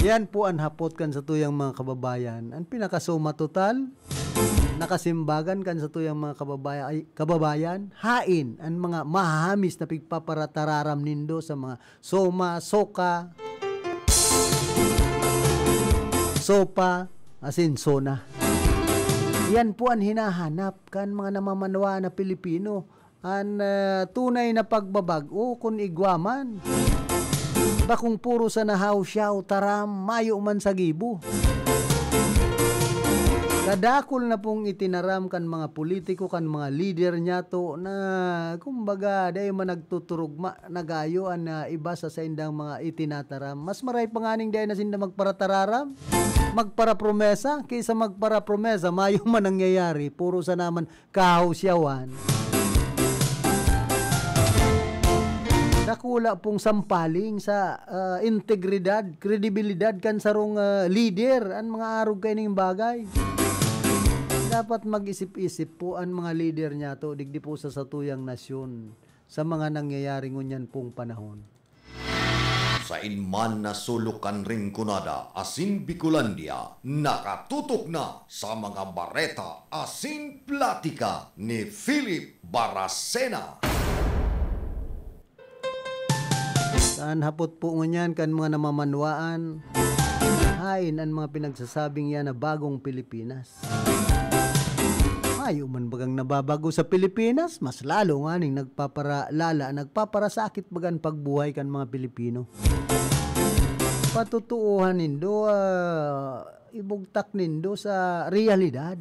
Yan po an hapot kan satuyang mga kababayan. An pinakasuma total, nakasimbagan kan satuyang mga kababaya-, ay, kababayan, hain an mga mahahamis na pigpaparatararam nindo sa mga SOMA, SOCA, SOPA, asin SONA. Yan po an hinahanap kan mga namamanwa na Pilipino. An, ah, tunay na pagbabag-o kun igwa man. Bakong puro sana hawsyaw, taram, mayo man sa gibo. Kadakul na pong itinaram kan mga politiko, kan mga lider niyato na, kumbaga, dai man nagtuturugma na gayo an, ah, iba sa saindang mga itinataram. Mas maray pa nganing dai na sinda magparatararam, magparapromesa, kaysa magparapromesa, mayo man nangyayari, puro sana man kahawsyawan. Dakula pong sampaling sa, ah, integridad, kredibilidad kan sarong, ah, lider, an mga arog kaining bagay. Dapat mag-isip-isip po an mga lider niyato, digdi po sa satuyang nasyon, sa mga nangyayari ngunyan pong panahon. Sain man na sulok kan Rinconada asin Bicolandia, nakatutok na sa mga bareta asin platika ni Philip Baracena. Saan hapot po ngunyan kan mga namamanwaan? Hain an mga pinagsasabing yan na bagong Pilipinas? Mayo man bagang nababago sa Pilipinas, mas lalo nganing nagpaparalala, nagpaparasakit baga an pagbuhay kan mga Pilipino. Patutuohan nindo, ah, ibugtak nindo sa realidad.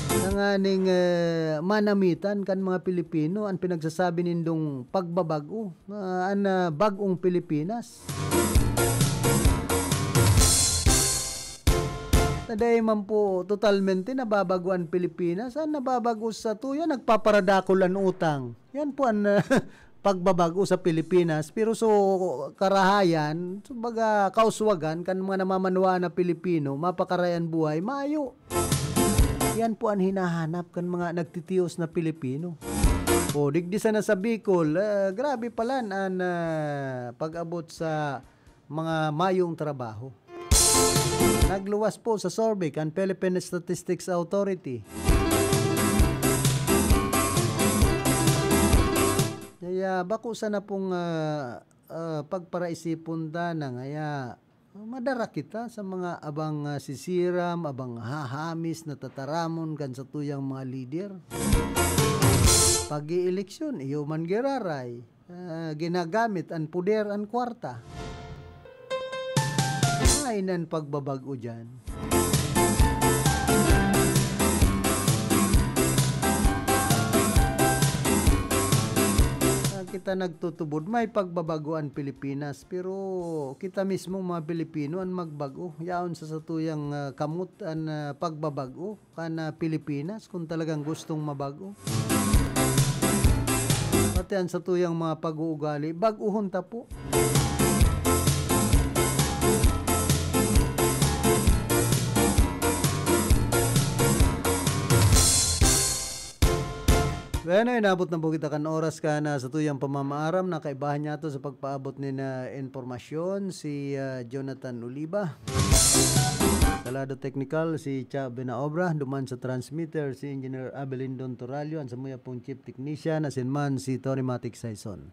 Tanganing, eh, manamitan kan mga Pilipino an pinagsasabi nindong pagbabag-o, ah, an, ah, bag-ong Pilipinas. Na dai man po totalmente nababago an Pilipinas. An nababago sa tuya, nagpaparadakol an utang. Yan po an, ah, pagbabago sa Pilipinas. Pero so, karahayan, so baga, kauswagan kan mga namamanwaan na Pilipino, mapakarayan buhay, mayo. Yan po an hinahanap kan mga nagtitios na Pilipino. O, digdi sana sa Bicol, ah, grabe pala an, ah, pag-abot sa mga mayong trabaho. Nagluwas po sa Sorbic ang Philippine Statistics Authority. Kaya bako sana pong, ah, ah, pagparaisipon ta na ngaya madara kita sa mga abang, ah, sisiram, abang hahamis na tataramon kan satuyang mga lider. Pag-ieleksyon, iyo man giraray. Ah, ginagamit an poder, an kwarta. Ay, nan pagbabag-o diyan. Ah, kita nagtutubod, may pagbabago an Pilipinas, pero kita mismo, mga Pilipino, an magbago. Yaon sa satuyang, ah, kamot an, ah, pagbabag-o kan, ah, Pilipinas, kung talagang gustong mabago. Pati an satuyang mga pag-uugali, bag-ohon ta po. Bueno, inabot na po kita kan oras kan, ah, satuyang pamamaaram. Nakaibahan niya to sa pagpaabot ni na impormasyon si, ah, Jonathan Oliva. Sa lado teknikal, si Cha Benaobra. Duman sa transmitter, si Engineer Abelindon Torallo. An samuya pong chief technician, asin man si Tony Matic Saison.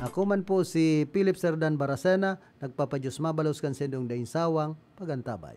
Ako man po si Philip Serdan Baracena, nagpapadiyos mabalos kan sendong daing sawang pagantabay.